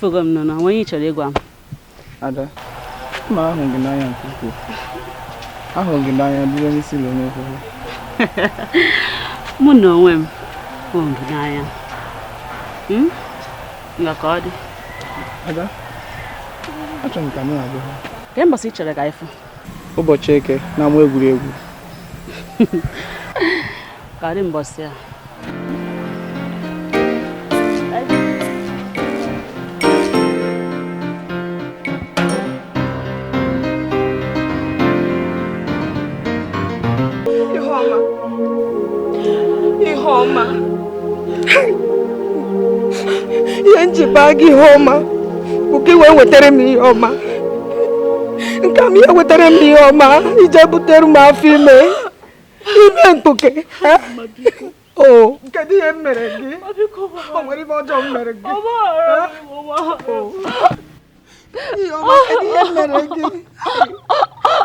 Efugo m nọ na onwe ị chọrọ ịgwa m. Ada, ma ahụ gị n'anya nke ukwuu. Ahụrụ gị n'anya bido n'isi ruo n'ụkwụ. Mụ na onwe m hụrụ gị n'anya. Nga ka ọ dị. Ada, achọrọ m ka mụ na gị hụ. Kee mbọsị ị chọrọ ka anyị fụ? Ụbọchị Eke n'ama egwuregwu. Ka ọ dị mbọsị a. Ihuọma, ihe njikpa gị Ihuọma bụ ka i wee wetara m ihe ọma. Nke m ihe wetara m ihe ọma ije butere m afọ ime ime mkpuke. O kedu ihe m mere gị? O nwere ife ọjọọ m mere gị? Ihuọma, kedu ihe m mere gị?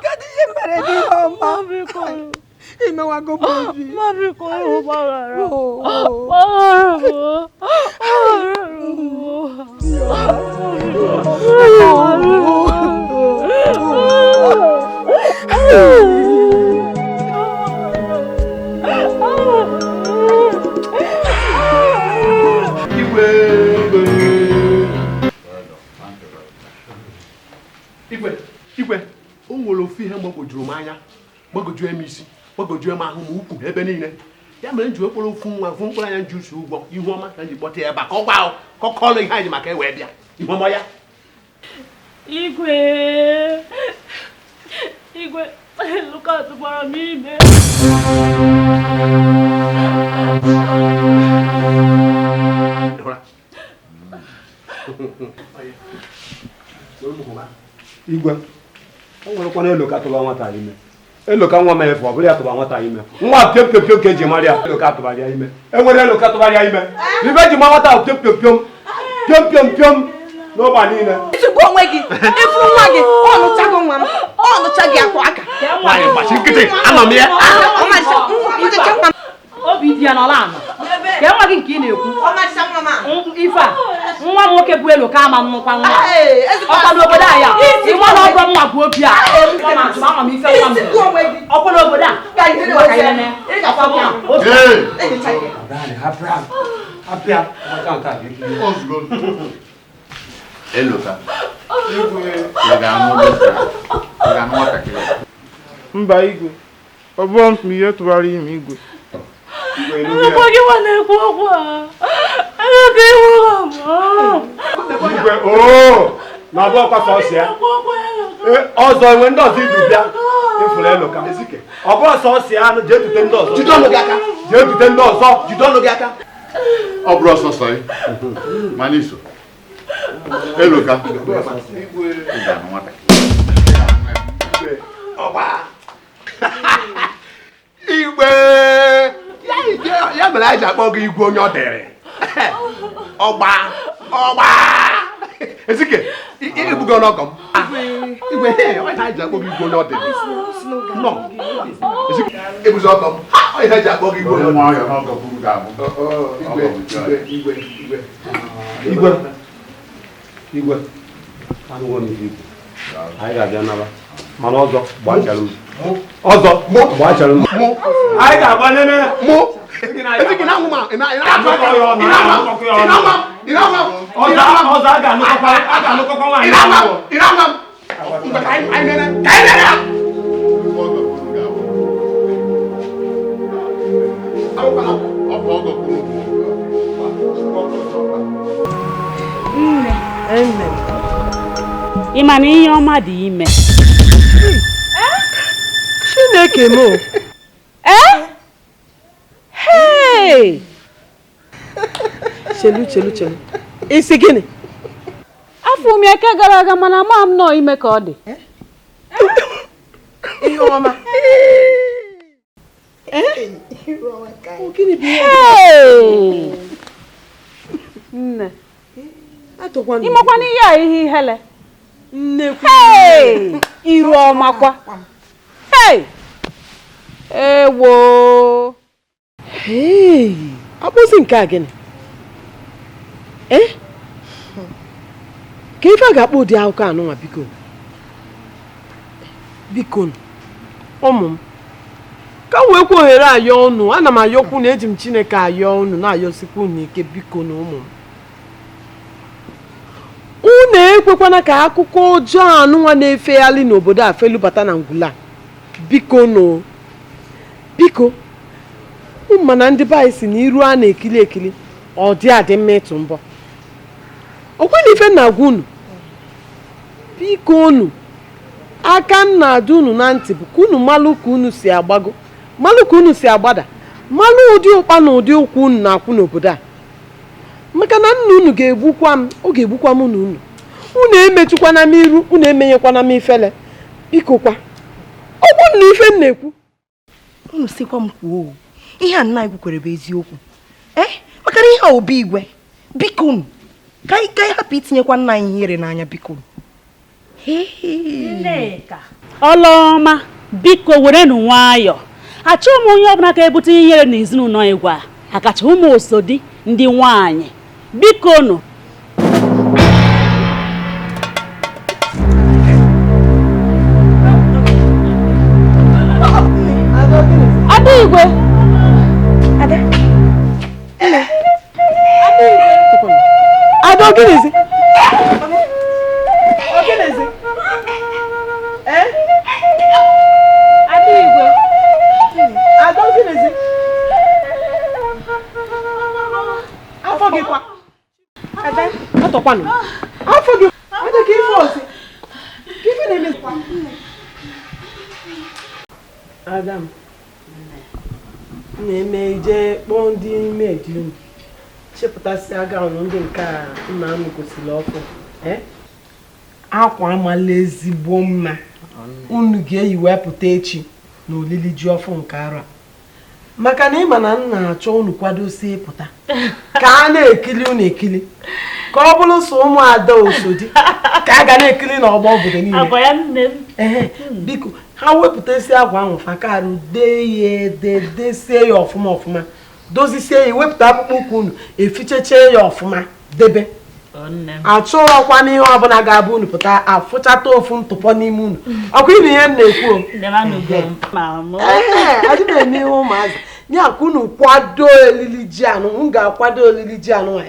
Kedu ihe m mere gị, Ihuọma? Imewago m obi. Igwe, igwe, o nwere ofu ihe gbagwojuru m anya, gbagwojuo m isi, gbagwojuo m ahụ m ukwu ebe niile. Ya mere m ji okporo ofu nwa fụ mkpụrụ anya nji usu ụgwọ Ihuọma ka m ji kpọta ya ebe a ka ọ gwa ahụ ka ọ kọọrọ ihe anyị ji maka e wee bịa. Ihuọma ya. Igwe, Igwe, Eloka tụbara m ime. Igwe, o nwerekwana Eloka tụba nwata ime. Eloka nwa m efu, ọ bụrụ ya tụba nwata ime. Nwa piom piom piom ka eji mara ya. Eloka tụbara ya ime. Enwere Eloka tụbara ya ime. Ife eji ma nwata ahụ piom piom piom piom piom piom n'ọgba niile. Ezigbo onwe gị, ịfụ nwa gị, ọ nụchago nwa m, ọ nụcha gị akwa aka. Nwaanyị gbachi nkịtị, anọ m ya. Ọmalịcha nwa m. Obi dị ya n'ọla anọ. Ka nwa gị nke ị na-ekwu. Ife a, nwa m nwoke bụ Eloka ama nnukwu nwa. Ọkwa n'obodo a ya, ịma na ọgọ nwa bụ obi a. Ama m ife nwa m. Ọkwa n'obodo a. Ngwa ka anyị mee. Ọkwa mụ a. Eloka, ị ga-anụ nwatakịrị. Mba Igwe, ọ bụrụ m ihe tụbara ime Igwe. Eloka gị nwa na-ekwu okwu a. Eloka ịhụrụ m. Igwe, oo, na ọ bụ ọkwa sọsọ ya. Ọzọ enwe ndị ọzọ idu bịa ịfụrụ Eloka. Ọ bụrụ sọsọ ya anụ jee dute ndị ọzọ. Jide ọnụ gị aka. Jee dute ndị ọzọ. Jide ọnụ gị aka. Ọ bụrụ ọsọsọ gị, mana iso. Eloka, ị ga-anụ nwatakịrị. Ọgba. Igwe, ya mere anyị ji akpọ gị Igwe onye ọ dịrị. Ọgba, ọgba. Ezike, igbugo n'ọgọ m. Igwe, ọ ihe anyị ji akpọ gị Igwe onye ọ dịrị. Nọ. Ezike, ebuzi ọgọ m. Ọ ihe anyị ji akpọ gị Igwe onye ọ dịrị. Igwe, igwe, igwe, igwe. Igwe, anụwo m ife ikwu. Anyị ga-abịa naba. Mana ọzọ gbachara m. Ọzọ gbachara m. Anyị ga-agba nene. Mụ. Ezike na-anwụ ma ị na-atụ aka. Ị na-anwa m. Ị na-anwa m. Ị na-anwa m. Ọzọ a ga-anụkọkwa nwaanyị. Ị na-anwa m. Ị na-anwa m. Ngwa ka anyị nene. Ka anyị nene. Nne, ị ma na ihe ọma dị ime. Chineke m o. Hey! Chelu chelu chelu. Isi gịnị? Afọ m eke gara aga mana ama m nọ ime ka ọ dị. Ihe ọma. Hey! Nne. Ịmakwana ihe a ihe ihele. Hey! Iru ọma kwa. Hey! Ewo! Hey! Ọ bụzi nke a gịnị? Ka ife a ga-akpọ ụdị akụkọ anụnwa biko. Biko ụmụ m ka m wee kwe ohere ayọ unu ana m ayọkwu na eji m Chineke ayọ unu na-ayọsikwa unu ike biko na ụmụ m unu ekwekwana ka akụkọ ọjọọ anụnwa na-efegharị n'obodo a felubata na ngwụla biko no biko mana ndị be anyị si na iru a na-ekili ekili ọ dị adị mma ịtụ mbọ ọkwa na ife na-agwa unu biko unu aka m na-adụ unu na ntị bụ ka unu malụ ka unu si agbago malụ ka unu si agbada malụ ụdị ụkpa na ụdị ụkwụ unu na-akwụ n'obodo a maka na nna unu ga-egbukwa m ọ ga-egbukwa m na unu unu emechukwana m iru unu emenyekwana m ifele biko kwa ọ bụ na ife m na-ekwu unu sikwa m kwuo ihe a nna anyị kwukwere bụ eziokwu maka na ihe a obi igwe biko unu ka anyị hapụ itinyekwa nna anyị ihere n'anya biko Nneka Ọlụọma biko werenụ nwayọ achọghị m onye ọbụla ka ebute ihere n'ezinụlọ igwe a akacha ụmụ osodi ndị nwanyị biko nụ. Ada Igwe Ada Ada oginizi oginizi Ada Igwe Ada oginizi afọ gị kwa Ada atọkwanụ afọ gị Ada ka ife ozi ka ife na-eme Ada m na-eme ije kpọọ ndị maid unu chepụtasịa gaụnụ ndị nke a nna m gosiri ọkụ akwa amala ezigbo mma unu ga-eyi wee pụta echi na olili ji ọfụ nke arọ maka na ịma na m na-achọ unu kwadosie pụta ka a na-ekili unu ekili ka ọ bụrụ sọ ụmụada Osodi ka a ga na-ekili n'ọgbọ obodo niile biko ha wepụtasị akwa ahụ fakarụ dee ya ede desie ya ọfụma ọfụma dozisie ya wepụta akpụkpọ ụkwụ unu efichechee ya ọfụma debe achọghọkwa n'ihe ọbụla ga-abụ unu pụta afụchata ofu ntụpọ n'ime unu ọkwa ịnụ ihe m na-ekwu adị m eme ihe ụmụazị ya ka unu kwado elili ji anụ m ga-akwado olili ji anụ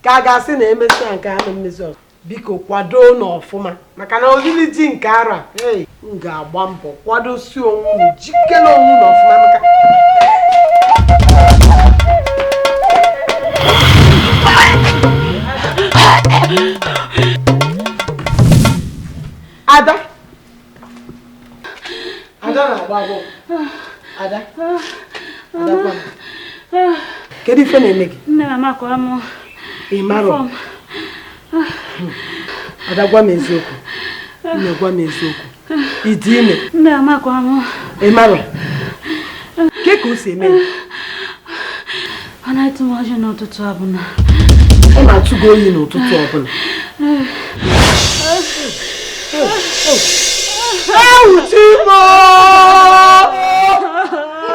ka a ga-asị na emesịa nke anụ mmezi ọzọ biko kwado n'ọfụma maka na olili ji nke arọ a m ga-agba mbọ kwadosie onwe unu jikere onwe unu ọfụma maka Ada Ada na-agba agbọ Ada Ada gwa m kedu ife na-eme gị nne m amakwa m ị marọ Ada gwa m eziokwu nne gwa m eziokwu ị dị ime nne amakwa m ị marọ ke ka o si eme ọ na-atụ m ụjọ n'ụtụtụ ọbụla ọ na-atụ gị oyi n'ụtụtụ ọbụla Ewuchimo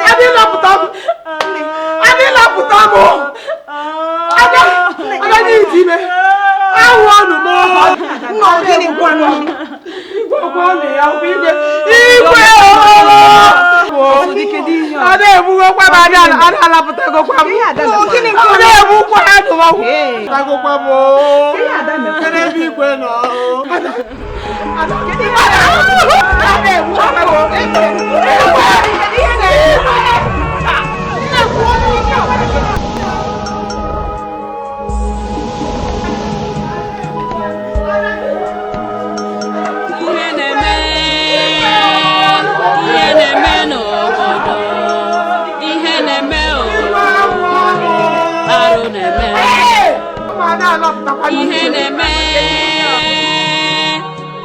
adịlapụta m adịlapụta m ada ada n'ịdị ime ahụ ọnụ m nna gịnị gwanụ igwe gwanụ ya igwe igwe ada egbugokwa m ada alapụtagokwa m ada egbukwa adụmagokwa m kedu ebe igwe nọ ada egbukwa m.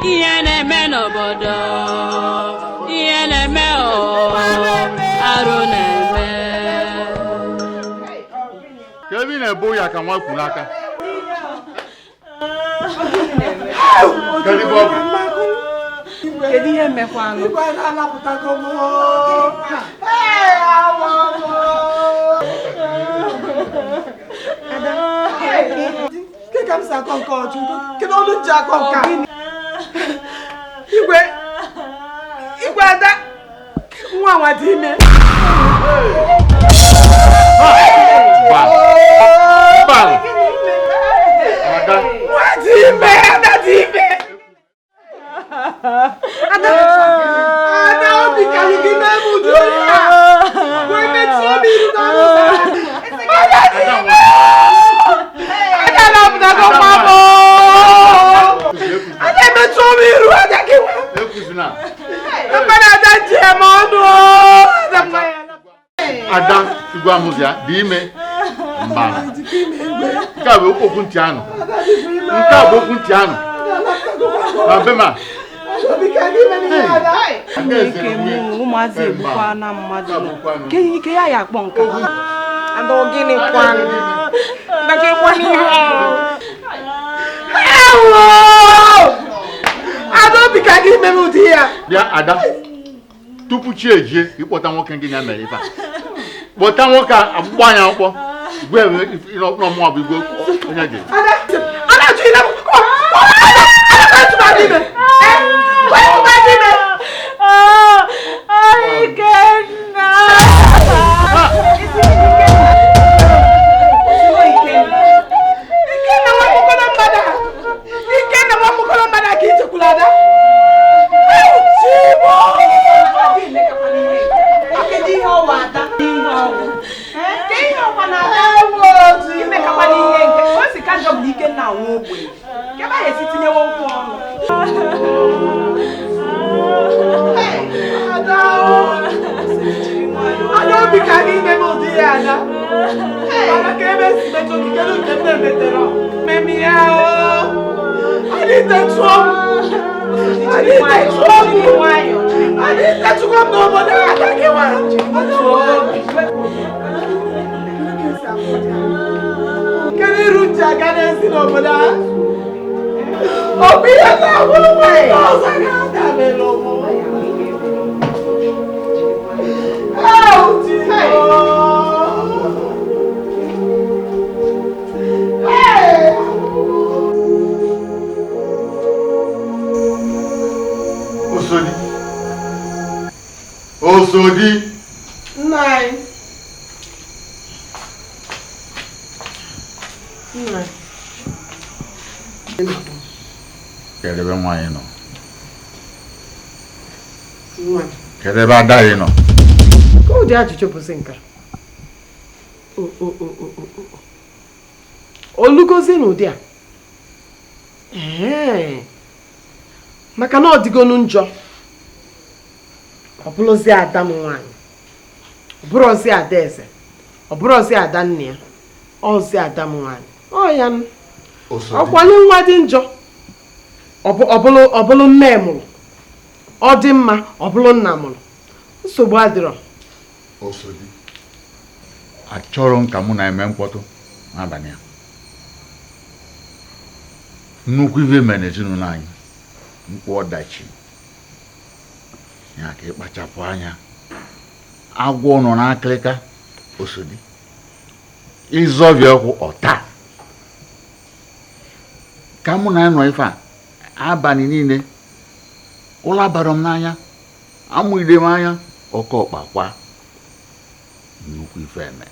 Ihe na-eme n'obodo ihe na-eme arụ na-eme ka ebe ị na-ebo ya ka nwa kwu n'aka kedu ihe mekwanụ ka m si akọ nke ọchụ kedu ọnụ ji akọ nke a igwe igwe ada nwa nwa dị ime nwa dị ime ada dị ime ada ada obi ka gị mee m ụdị onye a wee mechie m iru n'ọnụ ada dị ime ada na-apụtago nwa m ada emechuo m iru ada gị nwe ada ji eme ọnụ ada igwe amụzi ya dị ime mba nke a bụ okwu ntị anụ nke a bụ okwu ntị anụ na be ma ụmụazị egbukwa na mmadụ ike ya ya akpọ nka ada ogene kwanụ ada obi ka gị ime m ụdị ya bịa ada tupu chi ejie ịkpọta nwoke gị ya mere ife a kpọta nwoke a akpụkpọ anya akpụkpọ igwe n'ọmụwa bụ igwe onye gị ada jụ ile m ada tụba gị ime tụba gị ime Ikenna Ikenna nwa mkpọrọ mmadụ Ikenna nwa mkpọrọ mmadụ ka ichekwula ada Osodi. Nine. Nine. Kedu ebe nwaanyị nọ? Kedu ebe ada gị nọ? Ka ụdị ajụjụ bụzi nke a? Olugozie n'ụdị a? Ee. Maka na ọ dịgonu njọ. Ọ bụrụzi ada m nwaanyị, ọ bụrụzi ada eze, ọ bụrụzi ada nne ya, ọzi ada m nwaanyị. Ọ ya ọkwanye nwa dị njọ, ọ bụrụ nne mụrụ, ọ dị mma, ọ bụrụ nna mụrụ. Nsogbu adịrọ. Osodi, achọrọ m ka mụ na-eme mkpọtụ n'abalị a. Nnukwu ife mere n'ezinụlọ anyị, mkpu ọdachi. Ya ka ịkpachapụ anya agwọ nọ n'akịrịka Osodi ịzọbịa ọkwụ ọta ka mụ na ya nọ ife a abalị niile ụlọ abara m n'anya amụide m anya ọkọ ọkpa kwa nnukwu ife eme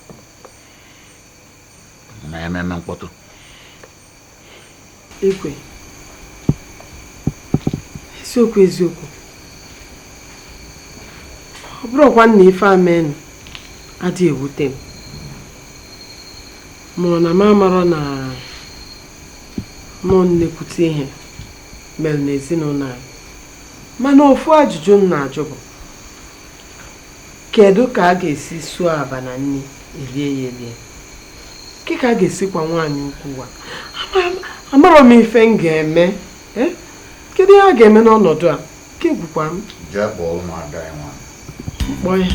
na ememe mkpọtụ. Igwe, eziokwu eziokwu ọ bụrụkwa nna ife amen adịghị ewute m mụrụ na m amarọ na nọ nnekwute ihe mere n'ezinụlọ anyị mana ofu ajụjụ m na-ajụ bụ kedu ka a ga-esi suo aba na nri elie ya elie ke ka a ga-esikwa nwaanyị ukwu wa amarọ m ife m ga-eme kedu ihe a ga-eme n'ọnọdụ a ke gwukwa m jee kpọọ ụmụada ya nwaanyị. Boy.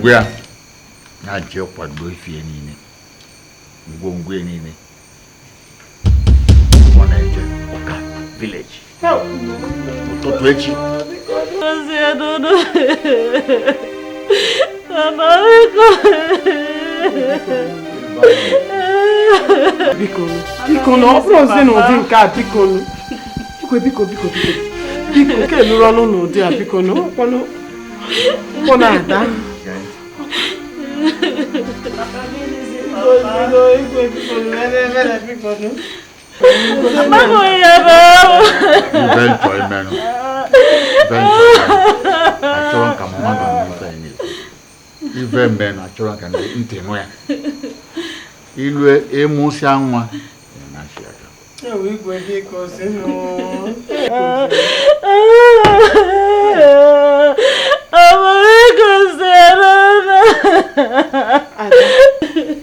Gwa ya na jee kwado ife ya niile, ngwongwo ya niile. Ọ na-eje ụka village ụtụtụ echi. Biko, biko na ọ bụrụ ozi n'ụdị nke a, biko nụ. Igwe, biko, biko, biko. Biko, nke lụrụ ọnụ n'ụdị a, biko nụ. Ọkwanụ ọkwanụ ada. Biko, igwe, biko nụ. Ebe, biko nụ. Ife nchọ imenụ. Ife nchọ imenụ. Achọrọ m ka mmadụ nụ ife anyị na-ekwu. Ife mmenụ achọrọ m ka ntị nụ ya. Ilue ịmụsịa nwa ị na-achị aka. Ewu, igwe, biko, sinụ. Ada,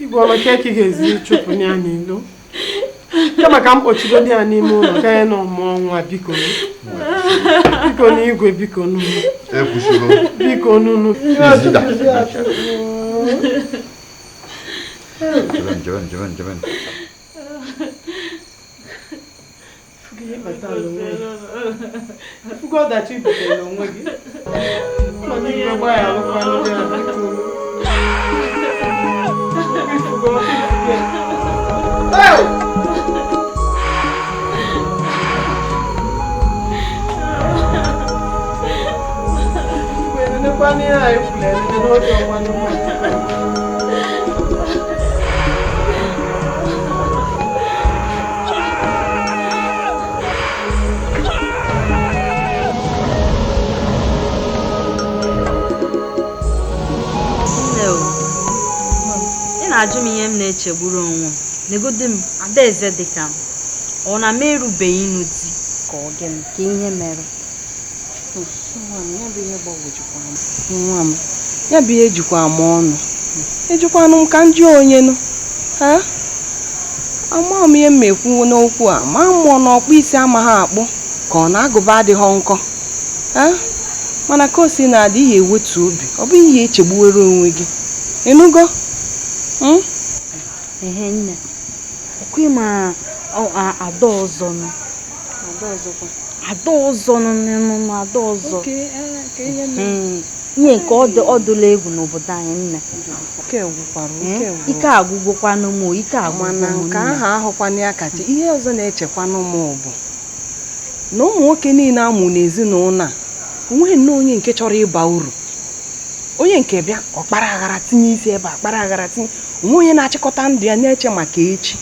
igwe ọma ka ị ga-ezi chụpụ ya n'ilo. Kama ka m kpọchigo ya n'ime ụlọ ka ya na ọmụọ nwa, biko nụ. Biko nụ, igwe, biko nụ. Ekwusigo. Biko nụ nụ. Izida. Jeben, jeben, jeben, jeben. Fugo ọdachi butere onwe gị. Mana igwe gbaghalụkwanụ ya, biko nụ. Ifugo, ifugo. Igwe, nenekwanụ ihe a ekwuru enene n'oge ọnwa n'ụwa. Nne o, ị na-ajụ m ihe m na-echegburu onwe m. Negodi m, Adaeze dị ka m. Ọ na m erubeghị ịnụ di ka ọ gịnị ka ihe mere? Nwa m, ya bụ ihe gbagwojukwara m. Nwa m, ya bụ ihe ejikwa m ọnụ. Ejikwanụ m ka m jụọ onye nụ. Ha? Ama m ihe m ekwu n'okwu a, ma mmụọ na ọkpụ isi amaghị akpụ ka ọ na-agụba adịghọ nkọ. Ha? Mana ka o si na-adị, ihe ewetu obi, ọ bụghị ihe echegbuwere onwe gị. Ịnụgo? Mm? Ehe nne, ọkwa ịma ada ọzọ nụ. Ada ọzọ nụ nụ ada ọzọ. Ihe nke ọ dụla egwu n'obodo anyị nne. Ike gwụkwara, ike gwụrụ. Ike agwụgwokwanụ m o, ike agwụgwọ Mana m nke nne. ahụ ahụkwana ya kacha. Ihe ọzọ na-echekwanụ m bụ na ụmụ nwoke niile amụ n'ezinụlọ a, onweghị nnọọ onye nke chọrọ ịba uru. Onye nke bịa, ọ kpara aghara tinye isi ebe a, kpara aghara tinye. Onwe onye na-achịkọta ndụ ya na-eche maka echi.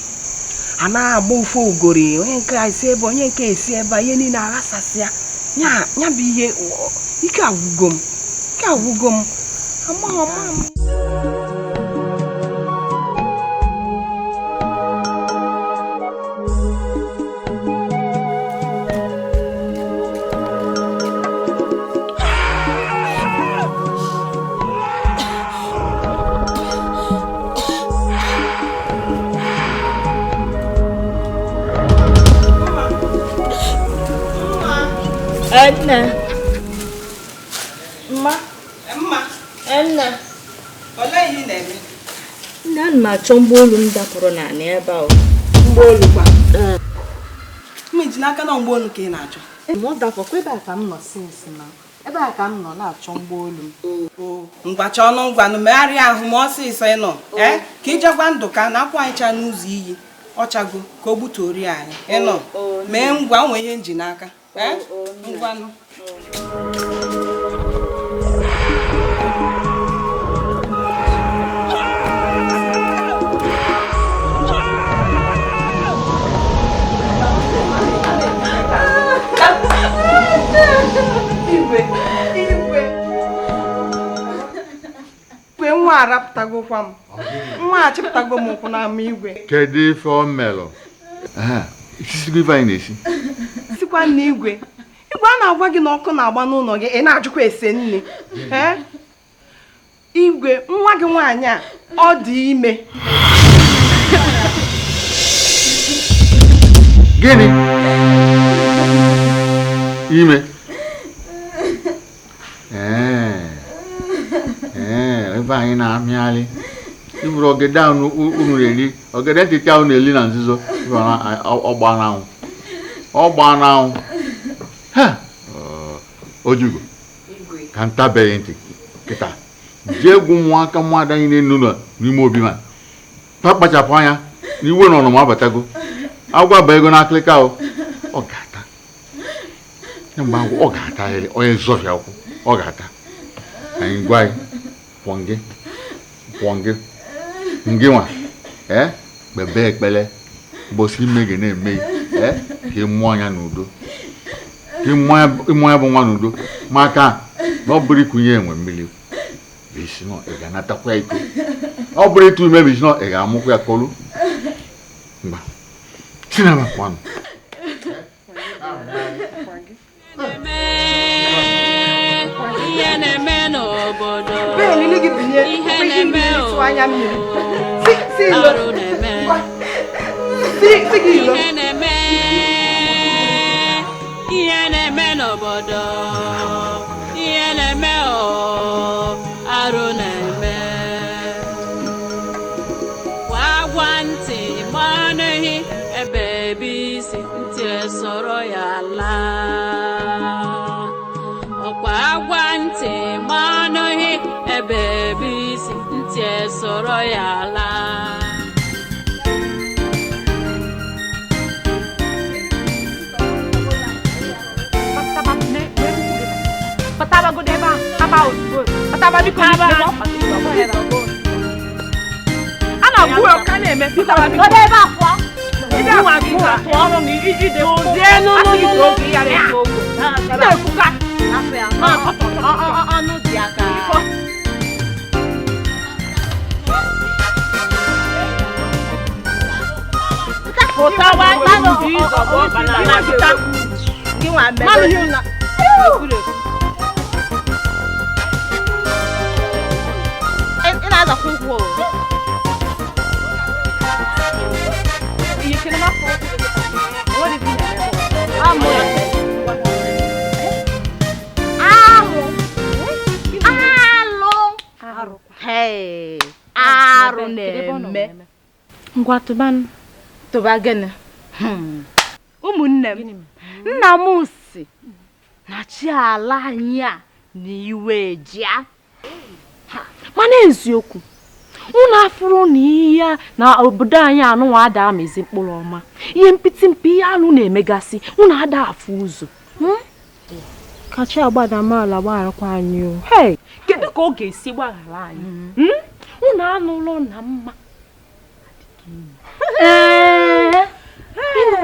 A na-agba ofe ogori, onye nke a esi ebe, onye nke esi ebe a, ihe niile aghasasịa. Ya ya bụ ihe ike agwụgo m. Ike agwụgo m. Amaghị ama m. Nne. Mma. Mma. Nne. Olee ihe ị na-eme? Nne, ana m achọ mgbaolu m dapụrụ n'ala ebe a. Mgbaolu kwa? M ji n'aka na mgbaolu ka ị na-achọ. Ma ọ dapụkwa ebe a ka m nọ sinsi na. Ebe a ka m nọ na-achọ mgbaolu m. Ngwa chọọ ọnụ ngwanụ, megharịa ahụ ma ọsịsọ ị nọ. Ee, ka ị jekwa Ndụka na akwa anyị cha n'ụzọ iyi. Ọchago ka o gbutuori anyị. Ị nọ. Mee ngwa, o nwee ihe m ji n'aka. Ee, ngwanụ. Igwe, igwe. Igwe, nwa arapụtagokwa m. Nwa achịpụtago m ụkwụ n'ama igwe. Kedu ife o melụ? Isisigo ife anyị na-esi. Sikwa nna igwe. Igwe, a na-agwa gị na ọkụ na-agba n'ụlọ gị, ị na-ajụkwa ese nne. Ee? Igwe, nwa gị nwaanyị a, ọ dị ime. Gịnị? Ime? Ee, ebe anyị na-amịgharị ịbụrụ ọgede ahụ unu na-eri ọgede ntịtị ahụ na-eli na nzuzo ọgba n'anwụ ọgba n'anwụ ha ojugo ka ntabeghị ntị kịta jee egwu ụmụaka mmadụ anyị na-enu nọ n'ime obi ma pa kpachapụ anya na iwe na ọnụma abatago agwa ba ego n'akịlịka o ọ ga-ata mgbe agwọ ọ ga-ata onye zọfịa ụkwụ ọ ga-ata anyị gwa gị kwọ gị ngị nwa ee kpebe ekpele mbosi ime gị na-eme ee ka ị mụọ ya n'udo ka ị mụọ ya bụ nwa n'udo maka na ọ bụrụ ikunye enwe mmiri bụ isi nọ ị ga-anatakwa ya iko ọ bụrụ ịtụ ime bụ isi nọ ị ga-amụkwa ya kọlu mgba sinema kwanụ ihe na-eme n'obodo ihe na-eme arụ na-eme ihe na-eme n'obodo ihe na-eme arụ na-eme gwa ntị ma anụghị ebe ebe isi ntị sọrọ ya laa ọkwa agwa ntị ma anụghị ebe ebe isi ntị sọrọ ya laa. Arụ na-eme. Ngwa tụba gịnị? Ụmụnne m, nna m si na chi ala anyị a na iwe ji ya. Mana eziokwu unu afụrụ na ihe na obodo anyị anụnwa ada amezi mkpụrụ ọma ihe mpịtị mpi ihe anụ na-emegasị unu ada afụ ụzọ. Kachi agbadamala gbagharakwa anyị o. Hey, kedu ka ọ ga-esi gbaghara anyị? Unu anụlọ na mma. Ee,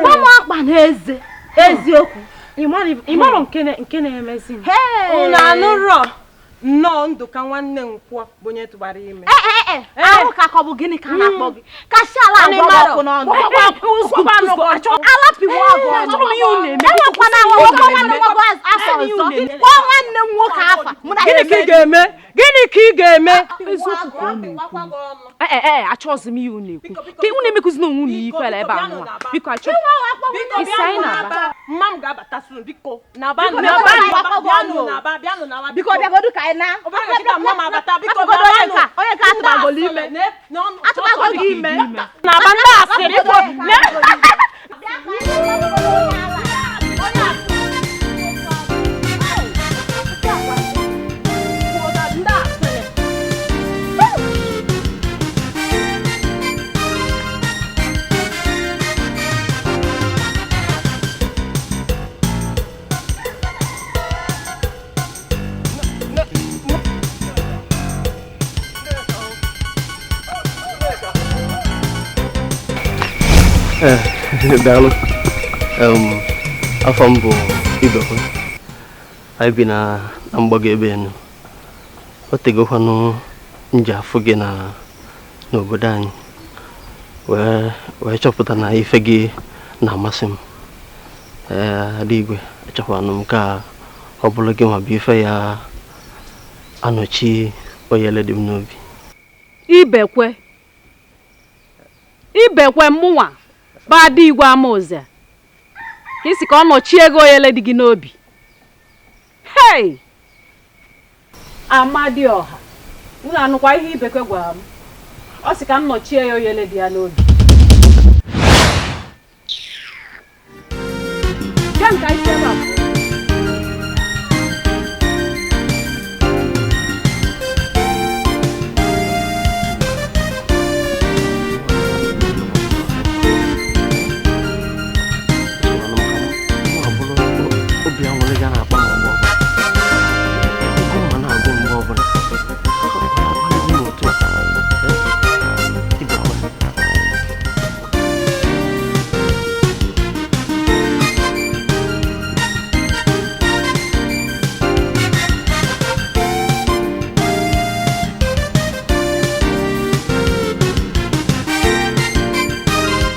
ụmụ akpa na eze eziokwu. Ị marọ nke na-emezi m. Unu anụrọ nnọọ Ndụka nwanne Nkwọ bụ onye tụbara ime. Ahụ ka ọ bụ gịnị ka a na-akpọ gị? Kachi ala agwa ọkụ n'ọnụ. Alapiwa ọgụ ọnụ. Enwekwana nwanne nwoke afọ ọzọ. Kpọọ nwanne m nwoke afa. Gịnị ka ị ga-eme? Gịnị ka ị ga-eme? Eziokwu ka ọ na-ekwu. Ee, achọghịzi m ihe unu ekwu. Ka unu emekụzina onwe unu ifele ebe a nwa. Biko achọ. Isi anyị na-aba. Mma m ga-abata soon biko. Na-aba Biko bịagodu ka anyị na. Onye ka atụbagolo ime. Atụbago gị ime. Na-aba ndị asị biko. Daalụ. Afọ m bụ Ibekwe. Anyị bi na mgbago ebe enu. O tegokwanụ nji afụ gị na n'obodo anyị wee chọpụta na ife gị na-amasị m. Ee, Adaigwe, achọkwanụ m ka ọ bụrụ gị ma bụ ife ya anọchi oyele dị m n'obi. Ibekwe Ibekwe mụnwa bụ Adaigwe Amaoze ka isi ka ọ nọchie ego oyele dị gị n'obi. Hei! Amadioha, Unu anụkwa ihe Ibekwe gwara m. Ọ sị ka m nọchie ya oyele dị ya n'obi. Bịa nka isi ebe a pụọ. Obi aṅụrị ga na-akpa m mgbe ọbụla. Ego mma na-agụ mgbe ọbụla. Ọ na-akpali m otu a. Ibekwe.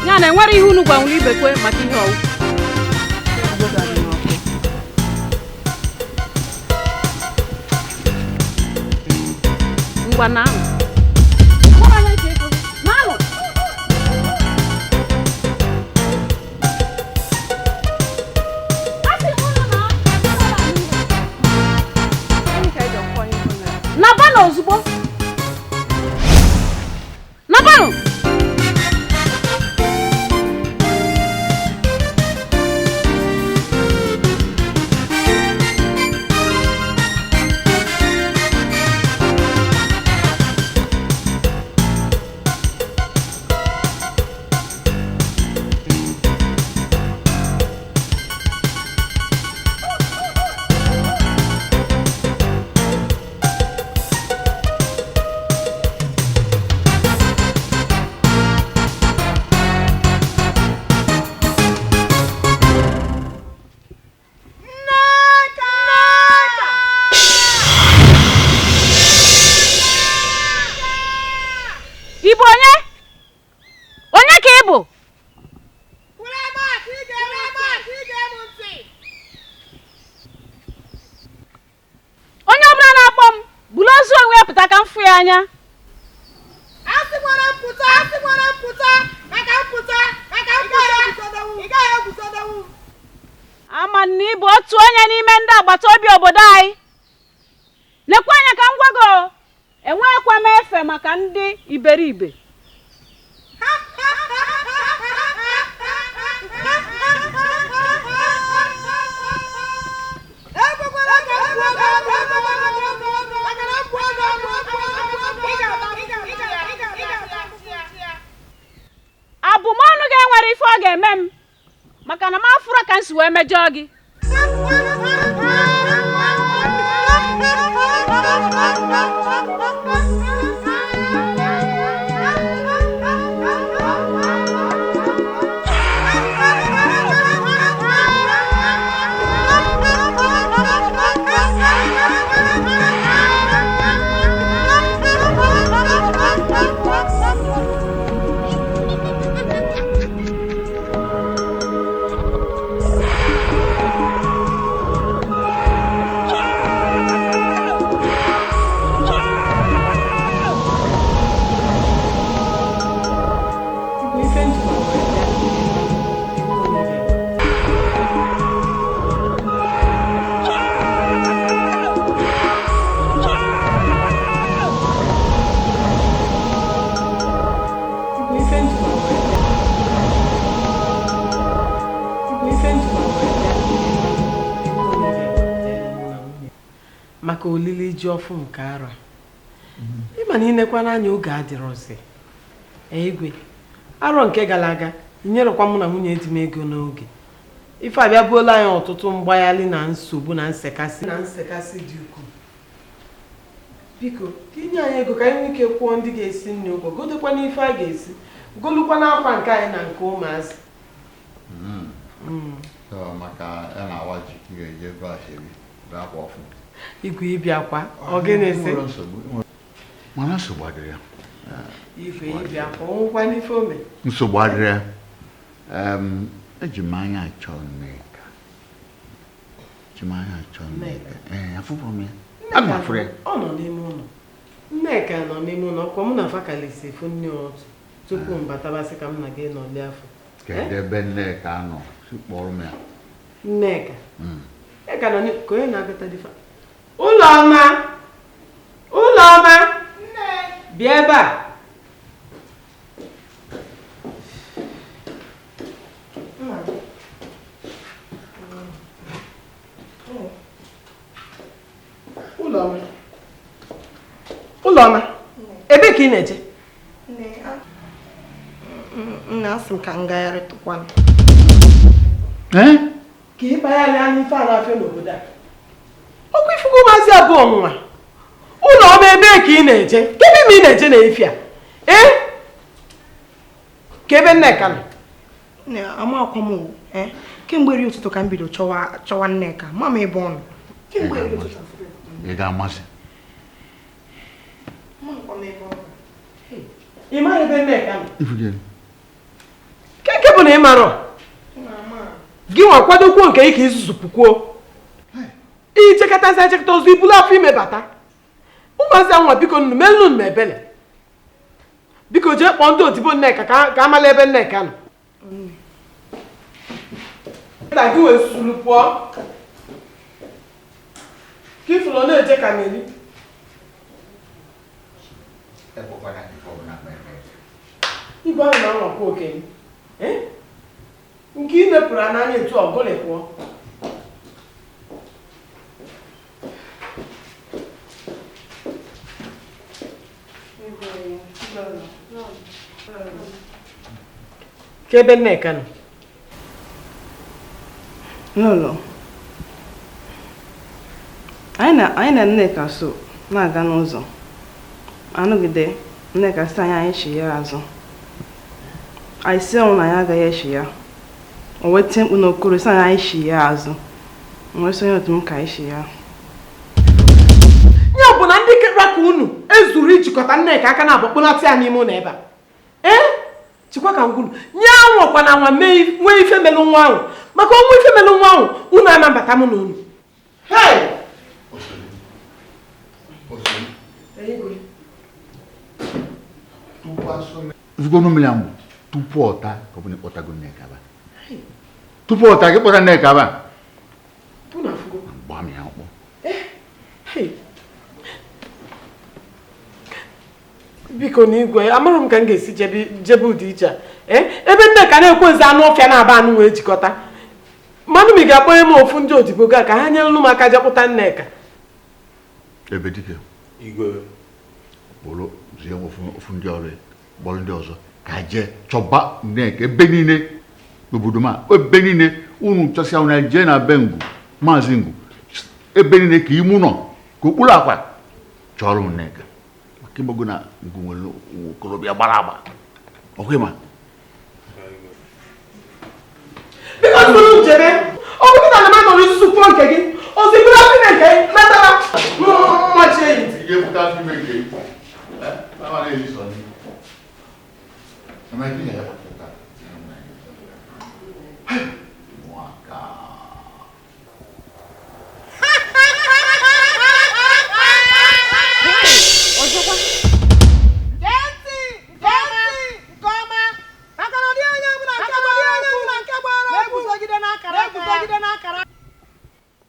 Ya na enwere ihe unu gwanwuru Ibekwe maka ihe ọwụ. Ngwa na anụ. Nabanụ ozugbo. Nabanụ. Ị bụ onye? Onye ka ị bụ? Onye ọbụla na-akpọ m buru ozu onwe ya pụta ka m fụ ya anya. Ama m na ị bụ otu onye n'ime ndị agbata obi obodo anyị. Lekwa anya ka m gwa gị o, enweghịkwa m efe maka ndị iberibe. Abụmọnụ ga-enwere ife ọ ga-eme m maka na m afụrụ ka m si wee mejọọ gị. Maka olili ji ọfụ nke ara ịma na inekwa n'anya oge adịrọzi. Igwe arọ nke gara aga nyerekwa mụ na nwunye di m ego n'oge. Ife abịa buola anyị ọtụtụ mgbaghalị na nsogbu na nsekasị dị ukwuu. Biko ka inye anyị ego ka anyị nwee ike kwụọ ndị ga-esi nri ụgwọ, godokwa n'ife a ga-esi, golukwa n'akwa nke anyị na nke ụmụazị. Maka ya na-awa ji ga-eji ego ashebi bụ akwa ọfụ. Igwe ịbịakwa ọ gịnị sị? Mana nsogbu adịrị ya. Igwe ịbịakwa ọnwụkwa n'ife ome. Nsogbu adịrị ya. Eji m anya achọ Nneka. Eji m anya achọ Nneka. Ee, afụfụ m ya. Aga m afụrụ ya. Ọ nọ n'ime ụlọ. Nneka nọ n'ime ụlọ. Ọkwa mụ na Fakalisi efu nne otu tupu m batabasị ka m na gị nọlie afọ. Kedu ebe Nneka nọ? Si kpọrọ m ya. Nneka. Nneka nọ ka onye na-agụta dịfa. Ụlọma! Ụlọma! Bịa ebe a. Ụlọma. Ụlọma, ebee ka ị na-eje? Nna, asị m ka m gagharịtụkwanụ. Ka ị kpagharịa n'ife a na-afịa n'obodo a. Ọkwa ifugo maazị abụọ nwa. Ụlọma, ebee ka ị na-eje? Kedu ime ị na-eje n'efi a? Ee? Ka ebe Nneka nọ? Nne, amakwa m o. Kemgbe eri ụtụtụ ka m bido chọwa chọwa Nneka, ma m ebe ọ nọ. Kemgbe eri ụtụtụ. Ị ga-amasị. Amakwa m ebe ọ nọ. Ị mara ebe Nneka nọ? Ifugo. Nke bụ na ị marọ? Gị nwa kwadokwuo nke ị ka izuzu pụkwuo. Ichekọtazi echekọta ọzọ ibulu afọ ime bata. Ụmụazị anwa, biko nnu melụ m ebele. Biko jee kpọọ ndị odibo Nneka ka amala ebe Nneka nọ. Nna gị wee sulu pụọ. Ka ifuru ọ na-eje ka na-eri. Igwe ahụ na-anwakwa okenye. Nke ị mepụrụ n'anya etu ọgụlị pụọ. Ka ebe Nneka nọ? N'ụlọ. Anyị na Nneka so na-aga n'ụzọ. Anọgide Nneka sị anyị anyị chi ya azụ. Anyị sị ọnwụ na anyị agaghị echi ya. O wee tie mkpu n'okoro sị anyị anyị chi ya azụ. M wee sonye otu m ka anyị chi ya. Ya bụ na ndị kera ka unu ezuru ijikọta Nneka aka na abụ kpụlata ya n'ime ụlọ ebe a. Ee? Chikwa ka ngwuru. Nye anwakwa na anwa nwee ife melụ nwa ahụ. Maka ọnwa ife melụ nwa ahụ, unu anabata mụ na unu. Hey! Ifugo mmiri ahụ tupu ọ taa ka ọ bụ na ịkpọtago Nneka ba. Tupu ọ taa ka ịkpọta Nneka ba. Gbaa m ya ọkpọ. Biko na igwe, amarụ m ka m ga-esi jebe ụdị ije a. Ebe Nneka na-ekwezi anụ ọfịa na-aba anụ wee jikọta. Mmanụ m ị ga-akpọnye m ofu ndị odibo gị a ka ha nyere m aka jekpụta Nneka. Ebe dike. Igwe. Kpọrọ zie ofu ndị ọrụ kpọrọ ndị ọzọ ka jee chọba Nneka ebe niile n'obodo ma ebe niile unu chọsịa unu jee na be Ngwu, Maazị Ngwu, ebe niile ka ime ụlọ ka okpuru akwa chọrọ Nneka. Maka ịgbago na Ngwu nwere okorobịa gbara agba. Ọkwa ịma? Biko tụrụ njebe, ọ bụrụ na m anọrọ isusu pụọ nke gị, ozugbo afọ ime nke natara mmachi enyi. Ị ga-ebute afọ ime nke gị.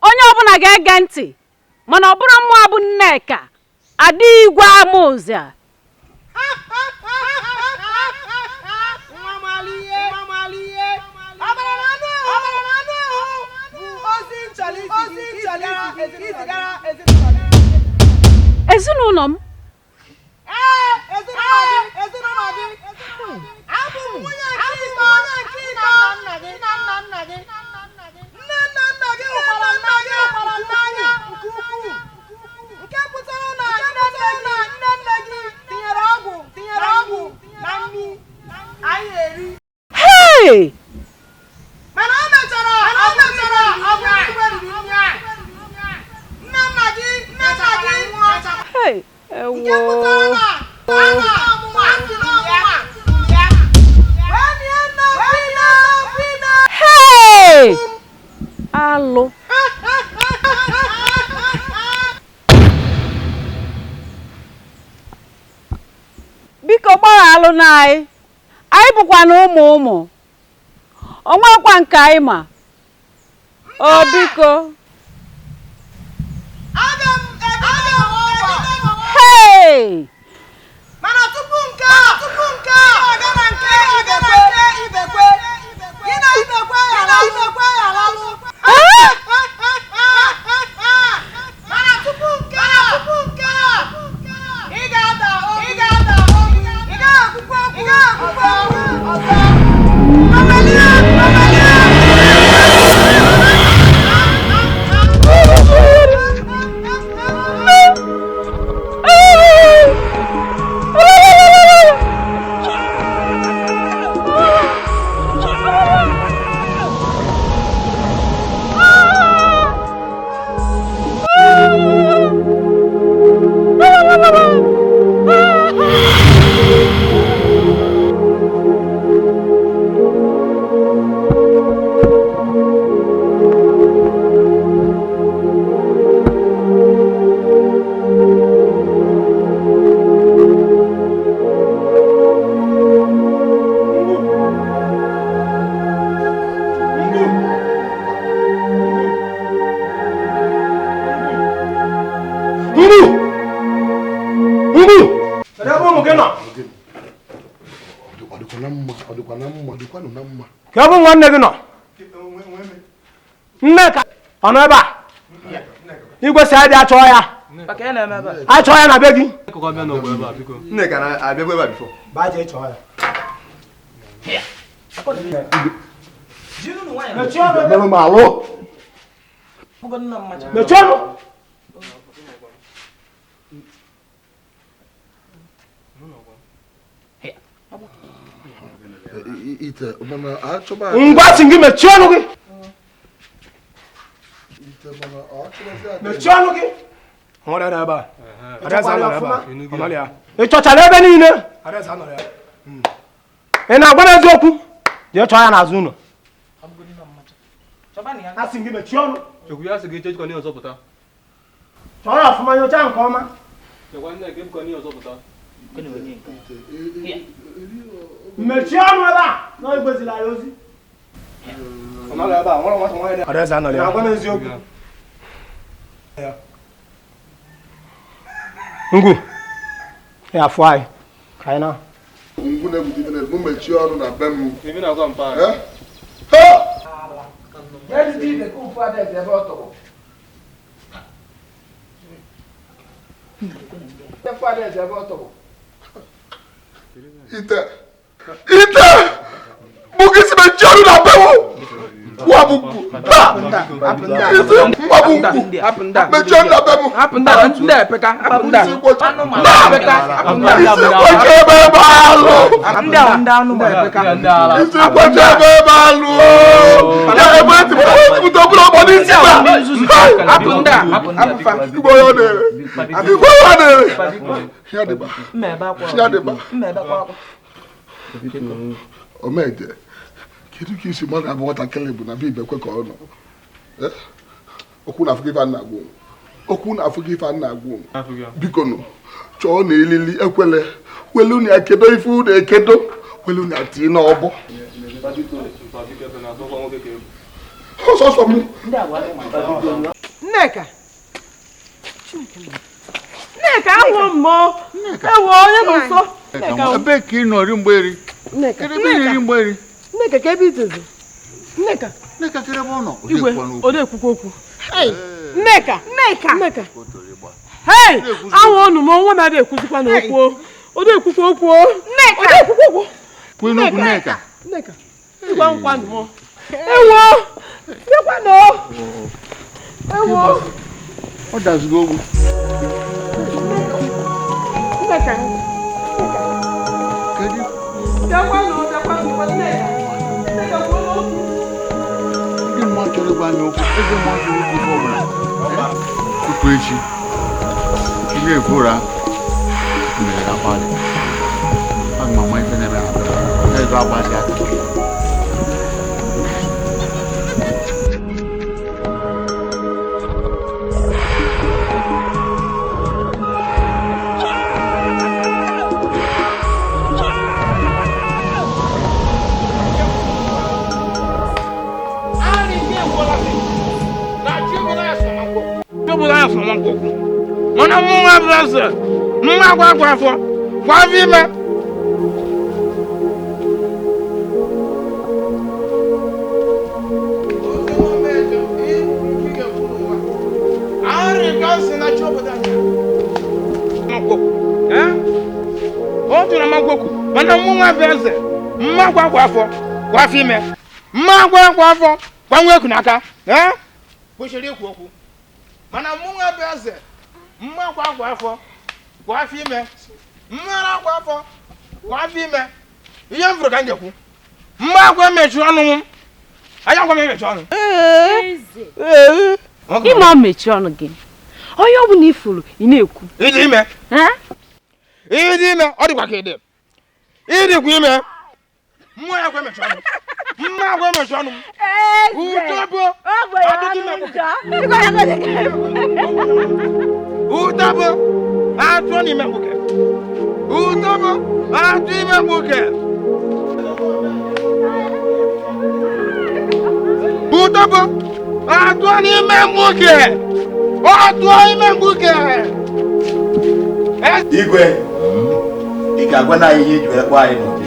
Onye ọbụla ga-ege ntị mana ọ bụrụ mmụọ bụ Nneka ada igwe amaozi a. Ezinụlọ m Hey! Hey! Ewo! Hey! Alụ! Biko gbaghalụ na anyị. Anyị bụkwa na ụmụ ụmụ. O nwekwa nke anyị ma. O biko. Hey! nke a ị ga-aga na nke Ibekwe gị na Ibekwe alalụ mana tupu nke a ị ga-ada ị ga-akwụkwọ okwu ọzọ. Ka ọ bụ nwanne gị nọ Nneka ọ nọ ebe a igwe si adị achọ ya achọ ya na be gị Nneka na-abịakwa ebe a before. Baa jee chọọ ya. Mechie ọnụ. Ngwa sị gị mechie ọnụ gị. Mechie ọnụ gị. Ị chọchara ebe niile. Ị na-agwa m eziokwu? Jee chọọ ya n'azụ ụlọ. Asị gị mechie ọnụ. Chọọ ya ọfụma, nyochaa nke ọma. Mechie ọnụ ebe a na igwezila ya ozi. Na-agwa m eziokwu. Ngwu ya afọ anyị ka anyị na ngwu na-egwu ife na-egwu mechie ọnụ na be m. Ite ite mụ gị si mechie ọnụ na be m. Nwa bụ ngwu. Isi nwa bụ ngwu. Mechie ọnụ na be m. Isi kwochi ebe ebe alụ. Isi kwochi ebe ebe alụ. Ya ebe etipụta ọbụla ọgbọ n'isi na. Igwe ya na-ere. Igwe ya na-ere. Ya dịba. Ya dịba. Omeje, kedu ka isi mmadụ abụ nwatakịrị bụ na be Ibekwe ka ọ nọ? Okwu na-afụ gị ife a na-agwa unu. Okwu na-afụ gị ife a na-agwa unu. Biko nụ, chọọ na elili ekwele welu na ekedo ife unu ekedo welu na tii n'ọbọ. Ọsọsọ m. Nneka. Nneka ahụ mmụọ. Ewo onye nọ nso. Ebe ka ị nọ ri mgbe eri. Nneka. Ebe ị ri mgbe eri. Nneka ka ebe itezi. Nneka. Nneka kere ebe ọ nọ. Igwe, ọ na-ekwukwa okwu. Nneka. Nneka. Nneka. Hey! Ahụ ọnụ m onwe m adịghị ekwuzikwa n'okwu. Ọ na-ekwukwa okwu. Nneka. Ọ na-ekwukwa okwu. Kwenu okwu Nneka. Nneka. Igwe nkwa nụ m. Ewo! Bịakwanụ. Ewo! Ọ dazigo ogwu. Nneka. Kedu? Bịakwanụ, bịakwanụ, Nneka. Nneka kwuo okwu. Ndị mmụọ chọrọ ịgwa anyị okwu, eze mmụọ chọrọ ikwu ife ọbụla. Tupu echi, ị na-ekwu ụra mere akpalị. Aga m ama ife na-eme ha. Na-ezo agbazi aka. Mana mụ nwa bụ eze, mma gwa gwa afọ, gwa afọ ime, Mụ nwa bụ eze, mma gwa gwa afọ, gwa afọ ime. Mma gwa gwa afọ, gwa nwa eku n'aka. Ee? Kwesịrị ikwu okwu. Mana mụ nwa bụ eze, mma gwa gwa afọ, gwa afọ ime. Mma gwa afọ, gwa afọ ime. Ihe m fụrụ ka m ga-ekwu. Mma gwa emechi ọnụ m. Anya gwa m emechi ọnụ. Ime mechie ọnụ gị. Onye ọ bụla ifuru ị na-ekwu. Ịdị ime. Ịdị ime, ọ dịkwa ka ịdị. Ịdịkwa ime. Mmụọ ya gwa emechi ọnụ. Mma gwa emechi ọnụ m. Uto bụ adịghị ime nwoke. Uto bụ atụ n'ime nwoke. Uto bụ atụ ime nwoke. Uto bụ atụ n'ime nwoke. Atụ ime nwoke. Igwe, ị ga-agwa na ihe iji wee kpọọ anyị n'obi.